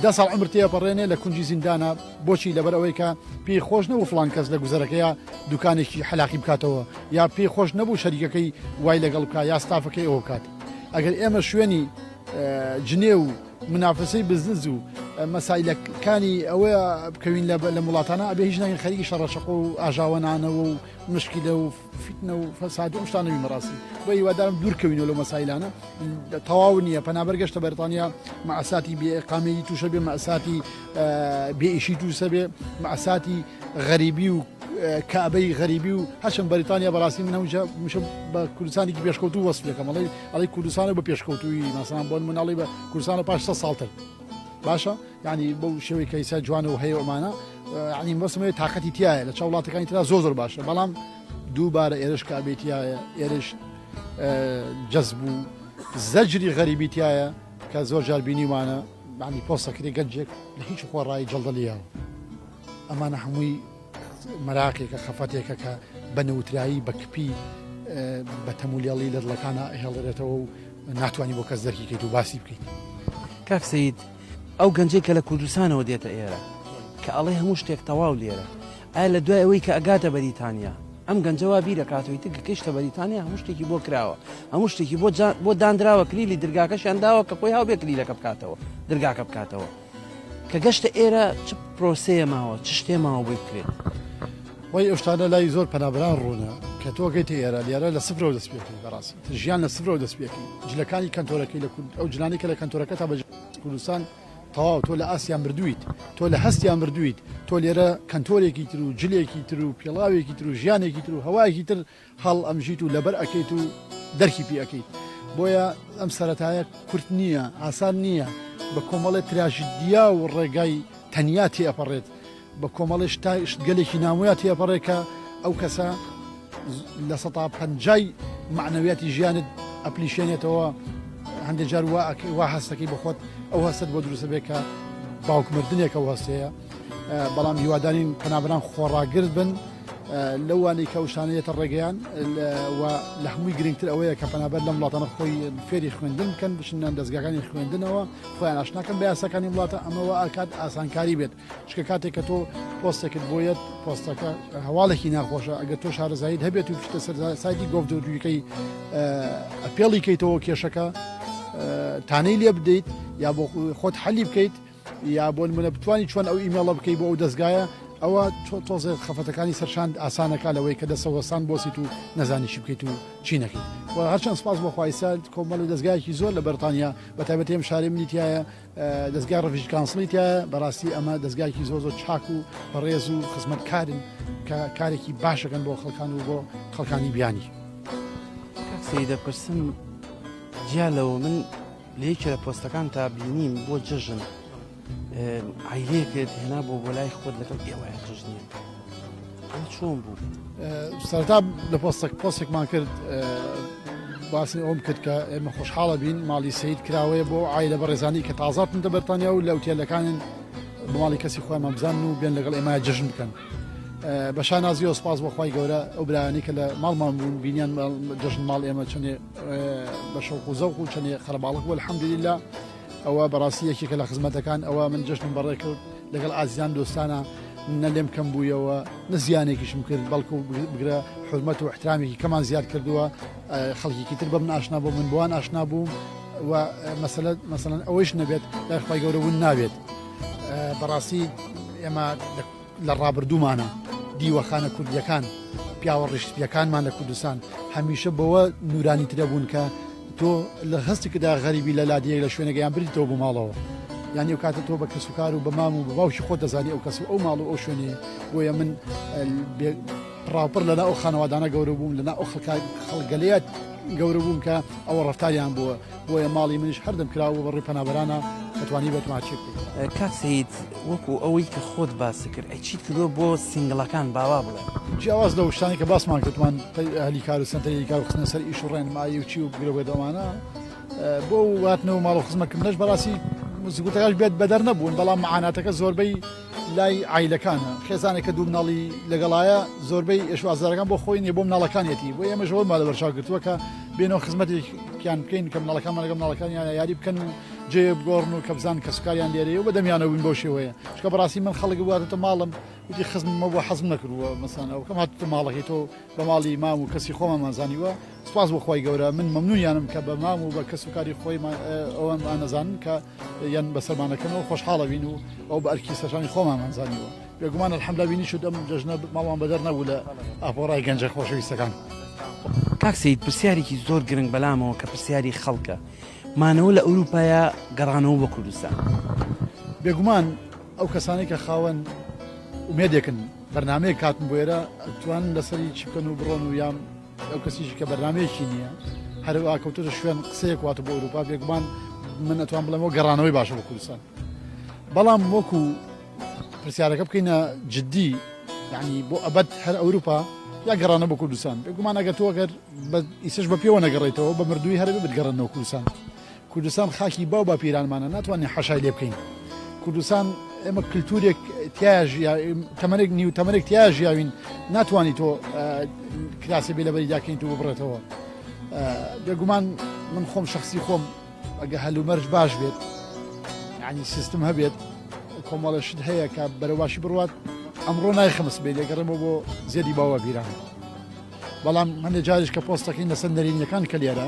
دە ساڵ عمر تێپەڕێنێ لە کونجی زیندانە بۆچی لەبەر ئەوەی کە پێی خۆش نەبوو فڵان کەس لە گوزەرەکەیا دوکانێکی حەلاقی بکاتەوە یا پێی خۆش نەبوو شەریکەکەی وای لەگەڵ بکات یا ستافەکەی ئەوە بکات ئەگەر ئێمە شوێنی جنێ و منافەسەی بزنس و مەسایلەکانی ئەوە بکەوین لە وڵاتانە ئەبێ هیچ ناکەین خەریکی شەڕەشەقۆ و ئاژاوەنانەوە و مشکلە و فیتنە و فەساد و شتانە بین بەڕاستی بۆ هیوادارم دوور کەوینەوە لەو مەسایلانە تەواو نییە پەنابەر گەشتە بەریتانیا مەئساتی بێ ئیقامەیی تووشە بێ مەئساتی بێ ئیشی تووسە بێ مەئساتی غەریبی و کابەی غەریبی و هەچم بەریتانیا بەڕاستی من هەموو مشە بە کوردستانێکی پێشکەوتوو وەسف دەکەم ئەڵێ ئەڵێ کوردستانە بە پێشکەوتووی ماسان بۆن مناڵی بە کوردستانە پاش 100 ساڵتر باشە یعنی بەو شێوەی کەیسا جوانە و هەیە ئەمانە یعنی مەبەستم ئەوەیە تاقەتی تایە لە چاو وڵاتەکانی ترا زۆر زۆر باشە بەڵام دووبارە ئێرش کابێ تایە ئێرش جەزب و زەجری غەریبی تایە کە زۆر جار بینیوانە معنی پۆستەکرێ گەنجێک لە هیچ خۆڕایی جەڵدە لیاوە ئەمانە هەمووی مەراقێکە خەفەتێکە کە بە نەوترایی بە کپی بە تەمولێڵی لە دڵەکانە هێڵێتەوە و ناتوانانی بۆ کەس دەرکی کەیت و باسی بکەیت. کاک سەید ئەو گەنجەی کە لە کوردستانەوە دێتە ئێرە کە ئەڵێ هەموو شتێک تەواو لێرە ئایا لە دوای ئەوەی کە ئەگاتە بەریتانیا ئەم گەنجە وا بیرەکاتەوە ئیتر کە گەیشتە بەریتانیا هەموو شتێکی بۆ کراوە هەموو شتێکی بۆ بۆ دانراوە کلیلی درگاکەشیان داوە کە خۆی هاو بێ کلیلەکە بکاتەوە درگاکە بکاتەوە کە گەشتە ئێرە چ پرۆسەیە ماوە چ شتێ ماوە بۆی بکرێت؟ وەی ئەو شتانە لای زۆر پەنابەران ڕوونە کە تۆ گەیتە ئێرە لێرە لە سفرەوە دەست پێکەی بەڕاستی تر ژیان لە سفرەوە دەست پێکەی جلەکانی کەنتۆرەکەی لە کورد ئەو جلانەی کە لە کەنتۆرەکە تا بە کوردستان تەواو تۆ لە ئاسیا مردوویت تۆ لە هەستیا مردوویت تۆ لێرە کەنتۆرێکی تر و جلێکی تر و پێڵاوێکی تر و ژیانێکی تر و هەوایەکی تر هەڵ ئەمژیت و لەبەر ئەکەیت و دەرکی پێ ئەکەیت بۆیە ئەم سەرەتایە کورت نییە ئاسان نییە بە کۆمەڵێ تراژیدیا و ڕێگای تەنیا تێئەپەڕێت بە کۆمەڵێ شتگەلێکی نامۆیا تێئەپەڕێ کە ئەو کەسە 50%ی مەعنەویاتی ژیانت ئەپلیشێنێتەوە هەندێک جار وا هەستەکەی بە خۆت ئەو هەستت بۆ دروستە بێ کە باوک مردنێک ئەو هەستەیە بەڵام هیوادارین پەنابەران خۆڕاگر بن. لەوانەی کە ئەو شتانە یەتە ڕێگەیان و لە هەمووی گرنگتر ئەوەیە کە پەنابەر لەم وڵاتانە خۆی فێری خوێندن بکەن بچنە دەستگاکانی خوێندنەوە خۆیان ئاشناکەن بە یاساکانی وڵاتە ئەمەوە ئاکات ئاسانکاری بێت چکە کاتێک کە تۆ پۆستێکت بۆیەت پۆستەکە هەواڵێکی ناخۆشە ئەگەر تۆ شارەزاییت هەبێت و بچیتە سەر سایتی gov dot uk appeal ی کەیتەوە کێشەکە تانەی لێ بدەیت یا بۆ خۆت حەلی بکەیت یا بۆ نمونە بتانی چۆن ئەو ئیمێڵە بکەی بۆ ئەو دەستگایە ئەوە تۆزێ خەفەتەکانی سەرشاند ئاسانەکە لەوەی کە دەسەوەسان بۆسیت و نەزانی چی بکەیت و چی نەکەیت و هەرچەند سپاس بۆ خوایسا کۆمەڵی دەستگایەکی زۆر لە بەرتانیا بە تایبەتی ئەم شارەی منی تایە دەستگای Refugee Council ی تایە بەڕاستی ئەمە دەستگایکی زۆر زۆر چاک و بەڕێز و خزمەتکارن کە کارێکی باشەکەن بۆ خەڵکان و بۆ خەڵکانی بیانی. کاک سەید دەپرسم جیا لەوە من لە یەکێ لە پۆستەکانتا بینیم بۆ جەژن عیلەیەکت هێنا بۆ بۆ لای خۆت لەگەڵ ئێوەیە جەژنیە ئەوە چۆن بوو؟ سەرتا لە پۆستەک پۆستێکمان کرد باسی ئەوم کرد کە ئێمە خۆشحاڵە بین ماڵی سید کراوەیە بۆ عیلە بەڕێزانی کە تازاتن دە بەرتانیا و لە ئوتێلەکانن بە ماڵی کەسی خۆیان بزانن و بێن لەگەڵ ئێمە جەژن بکەن. بە شانازیەوە سپاس بۆ خوای گەورە ئەو برایانەی کە لە ماڵمان بوون بینیان جەژن ماڵ ئێمە چەندێ بە شەوق و زەوق و چەندێ قەرەباڵغ بوو الحمدلله ئەوە بەڕاستی یەکێکە لە خزمەتەکان ئەوە من جەژنم بەڕێ کرد لەگەڵ ئازیزان دۆستانە نە لێم کەم بوویەوە نە زیانێکیشم کرد بەڵکو بگرە حرمەت و احترامێکی کەمان زیاد کردووە خەڵکیکی تر بە من ئاشنا بوو من بۆوان ئاشنا بووم و مەسەلە مەسەلەن ئەوەیش نەبێت لای خوای گەورە ون نابێت بەڕاستی ئێمە لە ڕابردوومانە دیوەخانە کوردیەکان پیاوە ڕیشسپیەکانمان لە کوردستان هەمیشە بەوە نورانی ترە بوون کە تۆ لە هەستێکدا غەریبی لە لادیەک لە شوێنەکە یان بریتەوە بۆ ماڵەوە یان ئەو کاتە تۆ بە کەسوکار و بە مام و بە باوکی خۆت دەزانی ئەو کەس و ئەو ماڵ و ئەو شوێنێ بۆیە من پڕاوپڕ لەنا ئەو خانەوادانە گەورە بووم لەنا ئەو خەڵگەلەیە گەورە بووم کە ئەوە ڕەفتاریان بووە بۆیە ماڵی منیش هەردەم کراوە بە ڕووی پەنابەرانە دەتوانی بە تۆمارچی بکەیت. کاک سەید وەکو ئەوەی کە خۆت باست کرد ئەی چیت کردوە بۆ single ەکان با وا بڵێم؟ جیاواز لەو شتانەی کە باسمان کرد وتمان هەلی کار و سەنتەری هەلی کار و خستنە سەر ئیش و ڕێنمایی و چی و بگرە بگرە ئەوانە بۆ هاتنەوە ماڵ و خزمەکردنەش بەڕاستی زگوتەکەش بێت بەدەر نەبوون بەڵام معاناتەکە زۆربەی لای عایلەکانە، خێزانێک کە دوو مناڵی لەگەڵایە زۆربەی ئێش و ئازارەکان بۆ خۆی نیە بۆ مناڵەکانیەتی، بۆیە ئێمەش ئەوەمان لەبەرچاو گرتووە کە بێنەوە خزمەتێکیان بکەین کە مناڵەکانمان لەگەڵ مناڵەکانیان یاری بکەن و جێ بگۆڕن و کە بزانن کەسوکاریان لێرەیە و بەدەمیانەوە بین بەو شێوەیە، چونکە بەڕاستی من خەڵک بواتەتە ماڵم وتی خزمم بووە حەزم نەکردووە مەسەلەن ئەوکەم هاتووتە ماڵەکەی تۆ بە ماڵی مام و کەسی خۆمانمان زانیوە سوپاس بۆ خوای گەورە من مەمنونیانم کە بە مام و بە کەس و کاری خۆی ئەوەمان ئەزانن کە یان بەسەرمانەکەنەوە خۆشحاڵە بین و ئەو بە ئەرکی سەرشانی خۆمانمان زانیوە بێگومان الحمدلله بینیشت ئەم جەژنە ماڵمان بەدەر نەبوو لە ئاپۆڕای گەنجە خۆشەویستەکان. کاک سەید پرسیارێکی زۆر گرنگ بەلامەوە کە پرسیاری خەڵکە مانەوە لە ئەوروپایە گەڕانەوە بۆ کوردستان؟ بێگومان ئەو کەسانەی کە خاوەن ئومێدێکن بەرنامەیەک هاتن بۆ ئێرە توانن لەسەری چی بکەن و بڕۆن و یان ئەو کەسیشی کە بەرنامەیەکی نییە هەروە کەوتۆتە شوێن قسەیەک واتە بۆ ئەوروپا بێگومان من ئەتوان بڵێمەوە گەڕانەوەی باشە بۆ کوردستان بەڵام وەکو پرسیارەکە بکەینە جدی یعنی بۆ ئەبەد هەر ئەوروپا یا گەڕانە بۆ کوردستان بێگومان ئەگەر تۆ ئەگەر ئیسش بە پێوە نەگەڕێتەوە بە مردووی هەر بتگەڕێنەوە کوردستان کوردستان خاکی باو باپیرانمانە ناتوانین حەشای لێ بکەین کوردستان ئێمە کللتورێک تەمەێک نیو تەمەێک تیا ژیاوین ناتوانانی تۆ کراسی بێ لەبەری داکەین تو ببڕێتەوە بێگومان من خۆم شخصی خۆم ئەگە هەلومەرج باش بێت ینی سیستم هەبێت کۆمەڵە شت هەیە کە بەرەواشی بڕات ئەمڕۆ نایخەمس بێ لێگەڕێمەوە بۆ زێدی باوە بیران بەڵام هەندێک جاریش کە پۆستەکەین لەسەر نەرێنیەکان کە لێرە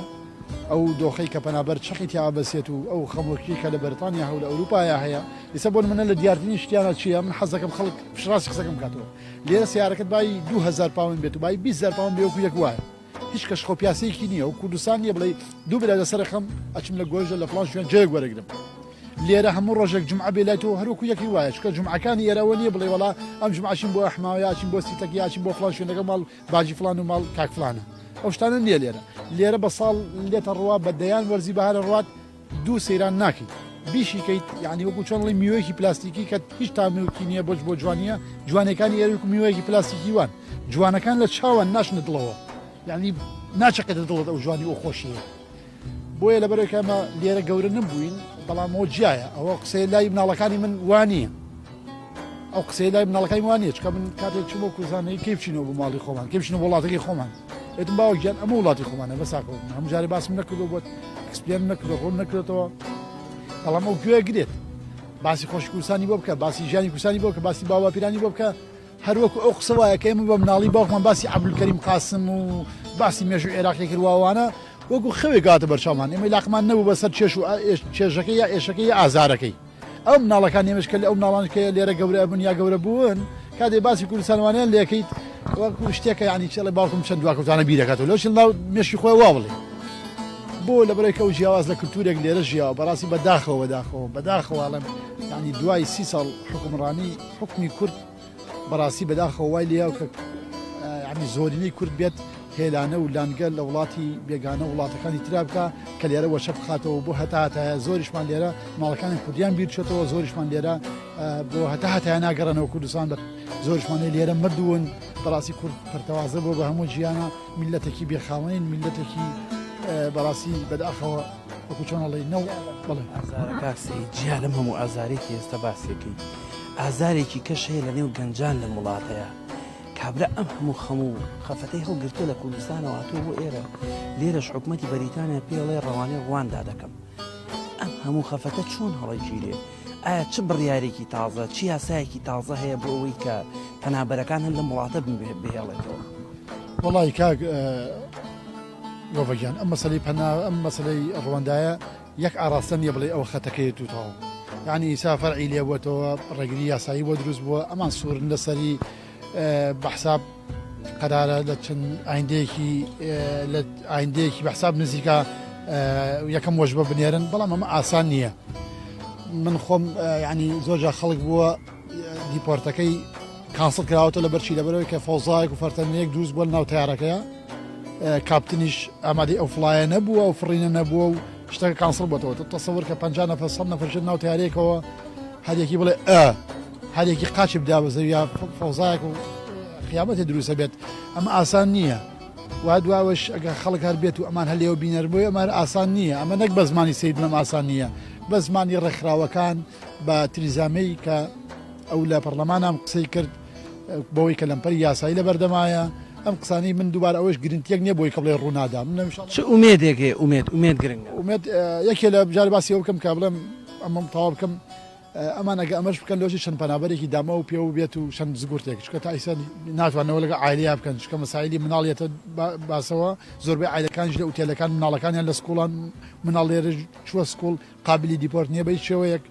ئەو دۆخەی کە پەنابەر چەقی تیا بەسێت و ئەو خەمۆکی کە لە بەریتانیا هەو لە ئەوروپایا هەیە ئیسە بۆ منە لە دیارترین شتیانە چییە من حەزەکەم خەڵک پشڕاستی قسەکەم بکاتەوە لێرە سیارەکەت بای 2000 پاوەند بێت و بای 20000 پاوەند بێ وەکو یەک وایە هیچ کەش خۆ پیاسەیەکی نییە و کوردستان نییە بڵێ دوو برا لەسەر خەم ئەچم لە گۆژە لە فڵان شوێن جێیەک وەرەگرم لێرە هەموو ڕۆژێک جومعە بێ لای تۆ هەروەکو یەکی وایە چونکە جومعەکانی ئێرەوە نییە بڵێ وەڵا ئەم جومعەشیم بۆ ئەحماوە یاچیم بۆ سیتەک یاچیم بۆ فڵان شوێن لەگەڵ ماڵ باجی فڵان و ماڵ کاک فڵانە ئەو شتانە نییە لێرە لێرە بە ساڵ لێتە ڕوا بە دەیان وەرزی بەهارە ڕوات دوو سەیران ناکەیت بیشی کەیت یعنی وەکو چۆن ڵی میوەیەکی پلاستیکی کە هیچ تامێکی نییە بۆچ بۆ جوانیە جوانەکانی ئێرە وەکو میوەیەکی پلاستیکی وان جوانەکان لە چاوان ناشنە دڵەوە یعنی ناچەقێتە دڵت ئەو جوانی ئەو خۆشیە بۆیە لەبەرئەوەی کە ئەمە لێرە گەورە نەبووین بەڵام ئەوە جیایە ئەوە قسەیە لای مناڵەکانی من وانییە. ئەو قسەی لای مناڵەکانی وان نییە چکە من کاتێک چوومە کوردستان هەی کەی بچینەوە بۆ ماڵی خۆمان کەی بچینەوە بۆ وڵاتەکەی خۆمان ئێتم باوە گیان ئەمە وڵاتی خۆمانە بەساکەوە هەموو جارێ باسم نەکردو بۆت explain نەکردو ڕوون نەکردێتەوە بەڵام ئەو گوێ گرێت باسی خۆش کوردستانی بۆ بکە باسی ژیانی کوردستانی بۆ بکە باسی باوەپیرانی بۆ بکە هەروەکو ئەو قسە وایە کە ئێمە بە مناڵی باوکمان باسی عەبدولکەریم قاسم و باسی مێژوو عێراقی کرد واوانە وەکو خەوێک هاتە بەرچاومان ئێمە لاقمان نەبوو بەسەر چێش و چێژەکەی یا ئێشەکەی یا ئازارەکەی ئەو مناڵەکان ئێمەش کە لە ئەو مناڵان کە لێرە گەورە بوون یا گەورە بوون کاتێ باسی کوردستانوانیان لەکەیت وەکو شتێکە یعنی چێڵێ باوکم چەند دواکەوتانە بیرەکاتەوە لەو چل ناو مێشکی خۆی وا بڵێ بۆ لەبەرەی کە ئەو جیاواز لە کلتورێک لێرە ژیاوە بەڕاستی بەداخەوە بەداخەوە بەداخەوە ئەڵێم یعنی دوای سی ساڵ حکومڕانی حکومی کورد بەڕاستی بەداخەوە وای لێیاو کە یعنی زۆرینەی کورد بێت هێلانە و لانگە لە وڵاتی بێگانە وڵاتەکانی ترا بکە کە لێرە وەچە بخاتەوە بۆ هەتا هەتایە زۆریشمان لێرە ماڵەکانی کوردیان بیر چێتەوە زۆریشمان لێرە بۆ هەتا هەتایە ناگەڕێنەوە کوردستان بە زۆریشمان لێرە مردوون بەڕاستی کورد پەرتەوازە بۆ بە هەموو جیانە میلەتێکی بێخاوەنین میلەتێکی بەڕاستی بەداخەوە وەکو چۆن ئەڵێی نەو بەڵێ. ئازارە کاک سەید جیا لەم هەموو ئازارەی ئێستا باسیەکەی ئازارێکی کەش هەیە لە نێو گەنجان لەم وڵاتەیە کابرا ئەم هەموو خەم و خەفەتەی هەڵگرتووە لە کوردستانەوە هاتووە بۆ ئێرە لێرەش حکومەتی بەریتانیا پێڵێ ڕەوانەی ڕواندا دەکەم ئەم هەموو خەفەتە چۆن هەڵەگیرێ ئایا چ بڕیارێکی تازە چ یاسایەکی تازە هەیە بۆ ئەوەی کە پەنابەرەکان هەر لەم وڵاتە بهێڵێتەوە؟ وەڵی کاک گۆڤە گیان ئەم مەسەلەی پەنا ئەم مەسەلەی ڕوەندایە یەک ئاراستە نییە بڵێ ئەوە خەتەکەیەت و تەواو یعنی ئیسا فەرعی لێ بووەتەوە ڕێگری یاسایی بۆ دروست بووە ئەمان سوورن لەسەری بە حساب قەرارە لە چەند ئایندەیەکی لە ئایندەیەکی بە حساب نزیکە یەکەم وەژبە بنێرن بەڵام ئەمە ئاسان نییە من خۆم ینی زۆرجار خەڵک بووە deport ەکەی cancel کراوەتە لە بەرچی لەبەرەوەی کە فەوزایەک و فەرتەنەیەک دروست بووە ناو تارەکەیە captain یش ئامادەی ئەو fly ە نەبووە و فڕینە نەبووە و شتەکە cancel بۆتەوە تۆ تەسەور کە 50 نەفەر 100 نەفەر ژێر ناو تارێکەوە هەرێکی بڵێ ئە هەرێکی قاچی بدا بە زەویا فەوزایەک و قیامەتی دروستە بێت ئەمە ئاسان نییە و دواوەش ئەگەر خەڵک هەر بێت و ئەمان هەلێو بینەر بۆی ئەمە ئاسان نییە ئەمە نەک بە زمانی سید بڵێم ئاسان نییە بە زمانی ڕێکخراوەکان بە تریزامەی کە ئەو لە پەرلەمانام قسەی کرد بەوەی کە لەمپەری یاسایی لە بەردەمایە ئەم قسانەی من دووبارە ئەوەش گرنتیەک نییە بۆی کە بڵێ ڕوونادا من چ ئومێدێک هەیە ئومێد ئومێد گرنگە ئومێد یەکێ لە جار باسی ئەو بکەم کە بڵێم ئەمەم تەواو بکەم ئەمان ئەگە ئەمەش بکەن لۆژی چەند پەنابەرێکی دامە و پێوە بێت و چەند زگورتێک چکە تا ئیسا ناتوانەوە لەگە عایلەیا بکەن چکە مەسایلی مناڵیەتە باسەوە زۆربەی عایلەکانیش لە ئوتێلەکان مناڵەکانیان لە school ان مناڵ لێرە چووە school قابلی deport نییە بە هیچ شێوەیەک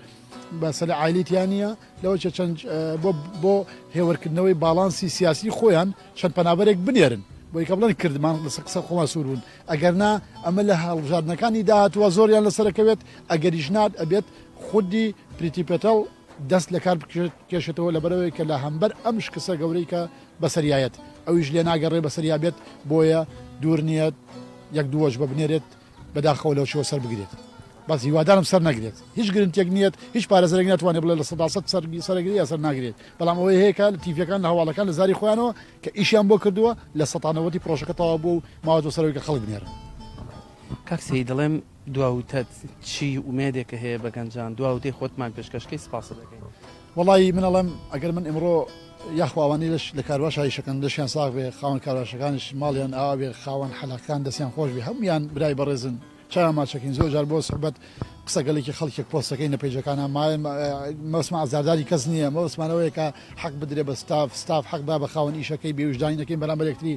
بەسەلە عایلی تیا نییە لەوە چە چەند بۆ بۆ هێوەرکردنەوەی باڵانسی سیاسی خۆیان چەند پەنابەرێک بنێرن بۆی کە بڵێن کردمان لەسەر قسە خۆمان سوور بوون ئەگەر نا ئەمە لە هەڵبژاردنەکانی داهاتووە زۆریان لەسەرەکەوێت ئەگەریش نات ئەبێت خودی پریتی پەتەڵ دەست لە کار بکێشێتەوە لەبەرەوەی کە لە هەمبەر ئەم شکستە گەورەی کە بەسەریایەت ئەویش لێ ناگەڕێ بەسەریا بێت بۆیە دوور نییە یەک دوو وەجبە بنێرێت بەداخەوە لەو شێوە سەر بگرێت بەس هیوادارم سەر نەگرێت هیچ گرنتێک نییە هیچ پارێزەرێک ناتوانێت بڵێ 100% سەر سەرگری یا سەر ناگرێت بەڵام ئەوەی هەیە کە لە تیڤەکان لە هەواڵەکان لە زاری خۆیانەوە کە ئیشیان بۆ کردووە 90% پرۆژەکە تەواو بووە و ماوەتەوە سەرەوەی کە خەڵک بنێرن. کاک سەید دەڵێم دوا وتەت چی ئومێدێکە هەیە بە گەنجان دوا وتەی خۆتمان پێشکەش کەی سپاست دەکەین. وەڵایی من ئەڵێم ئەگەر من ئمڕۆ یاخوا ئەوانەی لەش لە کارواشا ئیشەکەن لەشیان ساغ بێ خاوەن کارواشەکانیش ماڵیان ئاوا بێ خاوەن حەلاقەکان دەستیان خۆش بێ هەموویان برای بەڕێزن چاویان ماچەکەین زۆر جار بۆ سوحبەت قسەگەلێکی خەڵکێک پۆستەکەین لە page ەکانا مەبەستمان ئازارداری کەس نییە مەبەستمان ئەوەیە کە حەق بدرێ بە ستاف ستاف حەق با بە خاوەن ئیشەکەی بێویژدانی نەکەین بەرامبەر یەکتری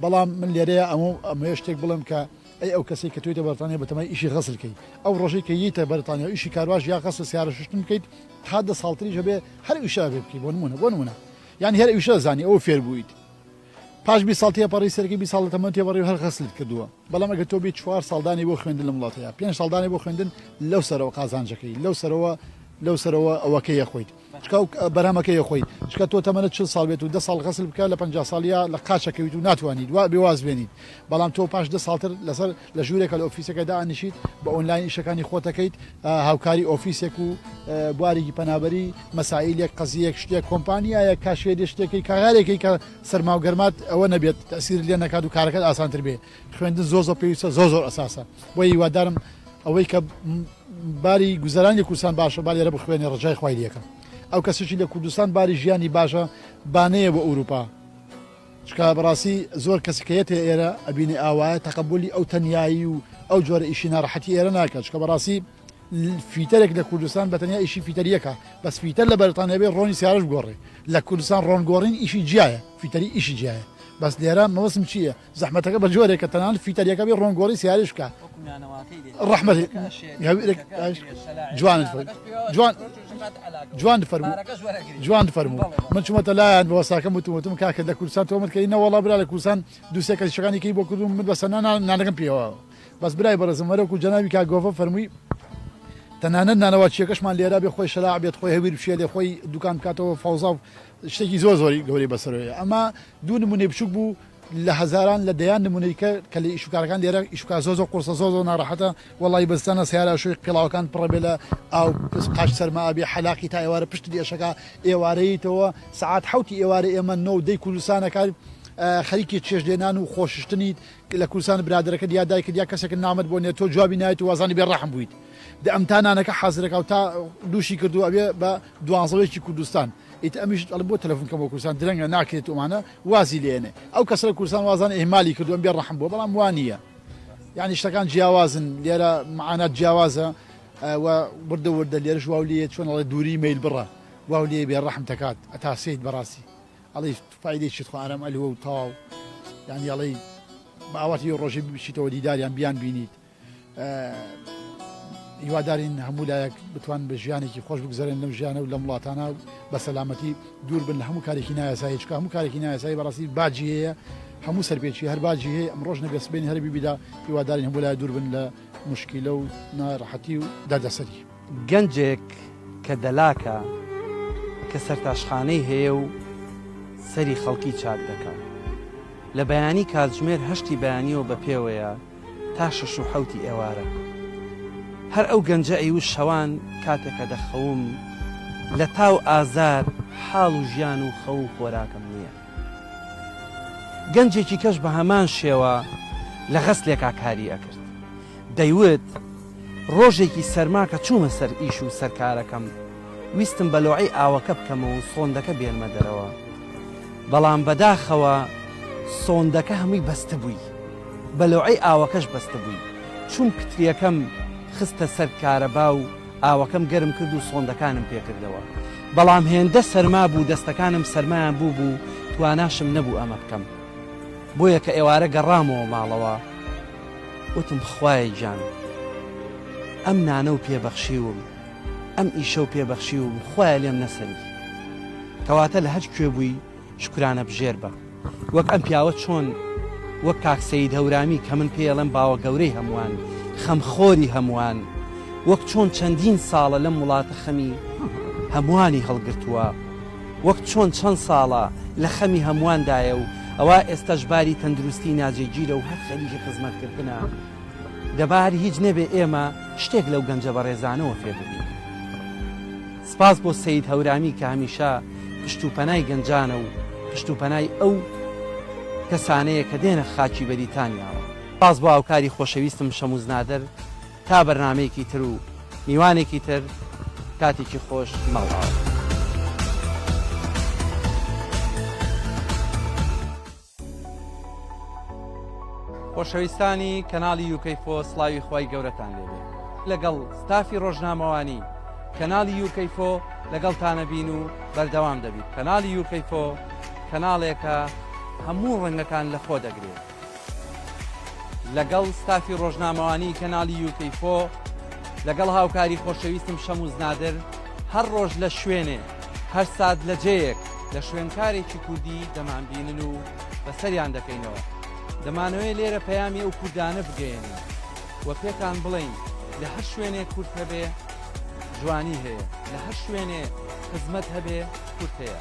بەڵام من لێرەیە ئەمە ئەمەوێ شتێک بڵێم کە ئەی ئەو کەسەی کە تۆیتە بەریتانیا بەتەمای ئیشی غەسل کەی ئەو ڕۆژەی کە ییتە بەریتانیا و ئیشی car wash یا غەسل سیارە شوشتن بکەیت تا دە ساڵ تریش ئەبێ هەر ئیشە ئەبێ بکەی بۆ نمونە بۆ نمونە یانی هەر ئیشە زانی ئەوە فێر بوویت پاش 20 ساڵ تێپەڕی سەرەکی 20 ساڵ لە تەمەن تێپەڕی و هەر غەسلت کردووە بەڵام ئەگەر تۆ بی چوار ساڵ دانی بۆ خوێندن لەم وڵاتەیە پێنج ساڵ دانی بۆ خوێندن لەو سەرەوە قازانجەکەی لەو سەرەوە لەو سەرەوە ئەوەکەی ئەخۆیت چکا و بەرهەمەکەی ئەخۆی چکە تۆ تەمەنت 40 ساڵ بێت و دە ساڵ غەسل بکە لە 50 ساڵیا لە قاچەکەویت و ناتوانیت وا بێ واز بێنیت بەڵام تۆ پاش دە ساڵتر لەسەر لە ژوورێکە لە office ەکە دائەنیشیت بە ئۆنلاین ئیشەکانی خۆتەکەیت هاوکاری office ێک و بوارێکی پەنابەری مەسائیلێک قەزیەک شتێک کۆمپانیایەک cashier ی شتێکی کارێکی کە سەرما و گەرمات ئەوە نەبێت تەسیر لێ نەکات و کارەکەت ئاسانتر بێ خوێندن زۆر زۆر پێویستە زۆر زۆر ئەساسە بۆیە هیوادارم ئەوەی کە باری گوزەرانی کوردستان باشە با لێرە بخوێنێ ڕجای خوای لێکەم. ئەو کەسێکی لە کوردستان باری ژیانی باشە با نەیە بۆ ئەوروپا چونکە بەڕاستی زۆر کەس کە یەتێ ئێرە ئەبینێ ئاوایە تەقەبولی ئەو تەنیایی و ئەو جۆرە ئیشی ناڕەحەتی ئێرە ناکات چونکە بەڕاستی fitter ێک لە کوردستان بە تەنیا ئیشی fitter یەکە بەس fitter لە بەریتانیا بێ ڕۆنی سیارەش بگۆڕێ لە کوردستان ڕۆن گۆڕین ئیشی جیایە fitter ی ئیشی جیایە بەس لێرە مەبەستم چییە زەحمەتەکە بە جۆرێک کە تەنانەت fitter ەکە بێ ڕۆنگۆڕی سیارەش بکا ڕەحمەت جوانت جوان جوان فەرموو جوان فەرموو من چوومەتە لایان بە وەستاکەم وتم وتم کاکە لە کوردستان تۆمەت کەی نەوەڵا برا لە کوردستان دوو سێ کەس شەکانی کەی بۆ کردوم من بەسە نانەکەم پێوە بەس برای بەڕێزم وەرەکو جەنابی کاک گۆڤە فەرمووی تەنانەت نانەواچیەکەشمان لێرە بێ خۆی شەلاع بێت خۆی هەویر بشێلێ خۆی دوکان بکاتەوە فەوزا و شتێکی زۆر زۆری گەورەی بەسەرەوەیە ئەمە دوو نمونەی بچوک بوو لە هەزاران لە دەیان نمونەی کە کە لە ئیشوکارەکان لێرە ئیشوکار زۆر زۆر قورسە زۆر زۆر ناڕەحەتە وەڵی بەستانە سیارە شوی پێڵاوەکان پڕە بێ لە ئاو قاچ سەرما ئەبێ حەلاقی تا ئێوارە پشت ئێشەکە ئێوارەیتەوە سەعات حوتی ئێوارە ئێمە نۆ دەی کوردستانەکە خەریکی چێژلێنان و خۆششتنیت لە کوردستان برادەرەکەت یا دایکت یا کەسێکت نامەت بۆ نێرد تۆ جوابی نایەت و وازانی بێ ڕەحم بوویت دە ئەم تا نانەکە حازرەکا و تا دووشی کردو ئەبێ بە دوانزەوەیەکی کوردستان ئیت ئەمیش ئەڵێ بۆ تەلەفون کەم بۆ کوردستان درەنگە ناکرێت ئەمانە وازی لێنێ ئەو کەسە لە کوردستان وازانە ئیهمالی کردو ئەم بێ ڕەحم بووە بەڵام وا نییە یعنی شتەکان جیاوازن لێرە معانات جیاوازە و وردە وردە لێرەش واو لێ چۆن ئەڵێ دووری مەیل بڕە واو لێ بێ ڕەحم دەکات ئەتاسێیت بەڕاستی ئەڵێی فایدەی چیت خۆ ئارام ئەلوە و تەواو یانی ئەڵێی بە ئاواتی ڕۆژێ بچیتەوە دیداریان بیان بینیت هیوادارین هەموو لایەک بتوان بە ژیانێکی خۆش بگوزەرێن لەم ژیانە و لەم وڵاتانە و بە سەلامەتی دوور بن لە هەموو کارێکی نایاسایی چکە هەموو کارێکی نایاسایی بەڕاستی باجی هەیە هەموو سەرپێچی هەر باجی هەیە ئەم ڕۆژ نەبێ سبەینێ هەر بیبیدا هیوادارین هەموو لایە دوور بن لە مشکیلە و ناڕەحەتی و دەردەسەری. گەنجێک کە دەلاکە کە سەرتاشخانەی هەیە و سەری خەڵکی چاک دەکا. لە بەیانی کاتژمێر هەشتی بەیانیەوە بە پێوەیە تا شەش و حەوتی ئێوارە. هەر ئەو گەنجە ئەیوت شەوان کاتێ کە دەخەوم لە تاو ئازار حاڵ و ژیان و خەو و خۆراکم نییە. گەنجێکی کەش بە هەمان شێوە لە غەسلێکا کاری ئەکرد. دەیوت، ڕۆژێکی سەرما کە چوومە سەر ئیش و سەر کارەکەم، ویستم بەلۆعەی ئاوەکە بکەمەوە و سۆندەکە بێنمە دەرەوە، بەڵام بەداخەوە سۆندەکە هەمووی بەستبووی، بەلۆعەی ئاوەکەش بەستبووی، چووم کتریەکەم خستە سەر کارەبا و ئاوەکەم گەرم کرد و سۆندەکانم پێکردەوە، بەڵام هێندە سەرما بوو دەستەکانم سەرمایان بووبوو تواناشم نەبوو ئەمە بکەم، بۆیە کە ئێوارە گەڕامەوە ماڵەوە، وتم خوایە گیان ئەم نانەو پێ بەخشیوم ئەم ئیشەو پێ بەخشیوم خوایە لێم نەسەنی کەواتە لە هەر کوێ بووی شوکرانە بژێر بە وەک ئەم پیاوە چۆن وەک کاک سەید هەورامی کە من پێی ئەڵێم باوە گەورەی هەمووان خەمخۆری هەمووان وەک چۆن چەندین ساڵە لەم وڵاتە خەمی هەمووانی هەڵگرتووە وەک چۆن چەند ساڵە لە خەمی هەموواندایە و ئەوا ئێستاش باری تەندروستی ناجێگیرە و هەر خەریکی خزمەتکردنە، دەبا هەر هیچ نەبێ ئێمە شتێک لەو گەنجە بەڕێزانەوە فێر ببین. سپاس بۆ سەید هەورامی کە هەمیشە پشت و پەنای گەنجانە و پشت و پەنای ئەو کەسانەیە کە دێنە خاکی بەریتانیاوە. سپاس بۆ هاوکاری خۆشەویستم شەموز نادر. تا بەرنامەیەکی تر و میوانێکی تر کاتێکی خۆش ماڵئاوا. خۆشەویستانی کەناڵی یوکەی فۆ سڵاوی خوای گەورەتان لێبێ لەگەڵ ستافی ڕۆژنامەوانی کەناڵی یوکەی فۆ لەگەڵتانەبین و بەردەوام دەبیت کەناڵی یوکەی فۆ کەناڵێکە هەموو ڕەنگەکان لە خۆ دەگرێت لەگەڵ ستافی ڕۆژنامەوانی کەناڵی یوکەی فۆ لەگەڵ هاوکاری خۆشەویستم شەموز نادر هەر ڕۆژ لە شوێنێ هەر سات لە جێیەک لە شوێنکارێکی کوردی دەمانبینن و بەسەریان دەکەینەوە دەمانەوەی لێرە پەیامی ئەو کوردانە بگەیەنین و پێتان بڵێین لە هەر شوێنێک کورد هەبێ جوانی هەیە لە هەر شوێنێ خزمەت هەبێ کورد هەیە.